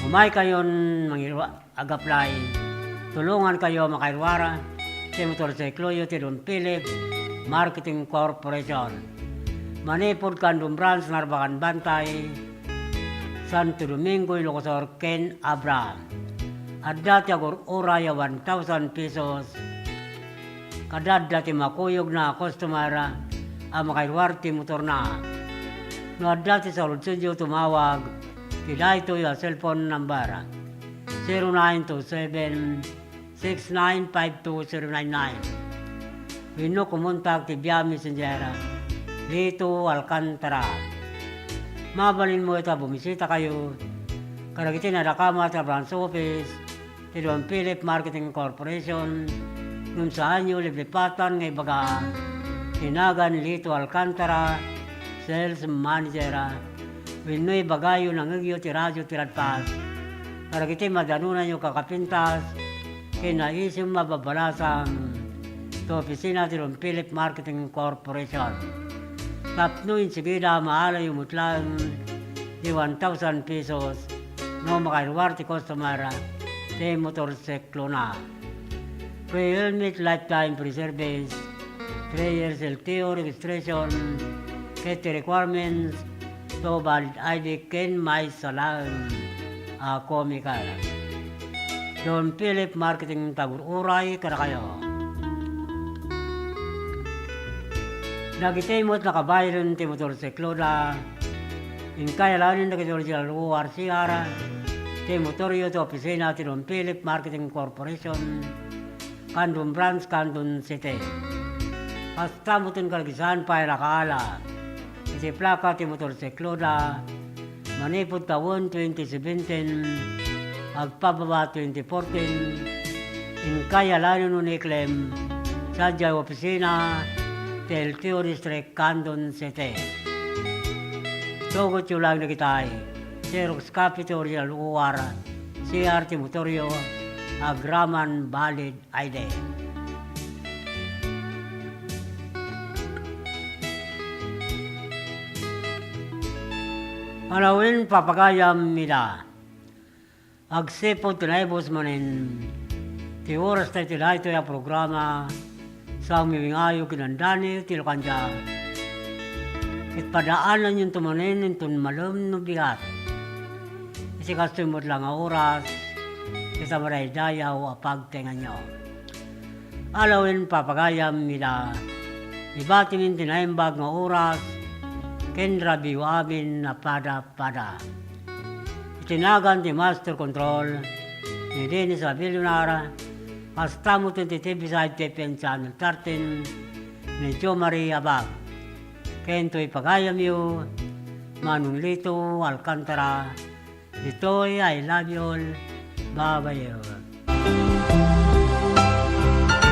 Umaykayon mangirua-, ag-apply, tulongankayo a makairuar ti motorsikloyo ti Don Philip Marketing Corporation. Manipud Candon Branch, Narbacan, Bantay, Santo Domingo, Ilocos Sur, ken Abra. Adda ti agur-uray a one thousand pesos. Kada adda ti makuyogna a customer a makairuar ti motorna. No adda ti saludsodyo, tumawag ti daytoy a cellphone number, zero nine two seven, six nine five two zero nine nine. Wenno kumontak ti via messenger, Lito Alcantara. Mabalin met a bumisitakayo kadagiti nadakamat a branch office ti Don Philip Marketing Corporation, ngem saanyo liplipatan nga ibaga ti nagan Lito Alcantara, sales manager, wenno ibagayo nangngegyo ti radio ti Radfast kadagiti madanonanyo kakapintas ken naisim a babbalasang ti opisina ti Don Philip Marketing Corporation. Tapno insigida, maalayo met laeng ti one thousand pesos no makairuar ti customer ti motorsiklona. Free helmet, lifetime free service, three years L T O registration, ket ti requirements, two valid I D ken maysa laeng a comic card. Don Philip Marketing, tagur-uray kadakayo. Dagiti met nakabaylen ti motorsikloda, inkay alaenen dagiti original O R C R ti motoryo ti opisina ti Don Philip Marketing Corporation, Candon Branch, Candon City. Kasta met ti kalagisan pay nakaala iti plaka ti motorsikloda, manipud tawen twenty seventeen, agpababa twenty fourteen, inkay alaenen wenno iklem sadiay opisina ti L T O District, Candon City. Tugotyo laeng dagitay, xerox copy ti original O R C R ti motoryo, agraman valid I D. Alawen papagayam ida. Agsipud ti naibus manen ti oras tayo iti daytoy a programa, sa umiwingayo kinandani ti Lukandia. Ket padaananyon to manen inton malem no bigat. Iti kastoy met la nga oras, ita madaydayaw a pagtenganyo. Alawen papagayam ida, ibatimin ti naimbag nga oras, ken rabiyo amin a pada-pada. Iti nagan ti Master Control, ni Dennis Abillonar, kasta met ti T V side T P N Channel thirteen, ni Jo Marie Abag. Ken toy pagayamyo, Manong Lito Alcantara, ditoy I love you all. Bye-bye.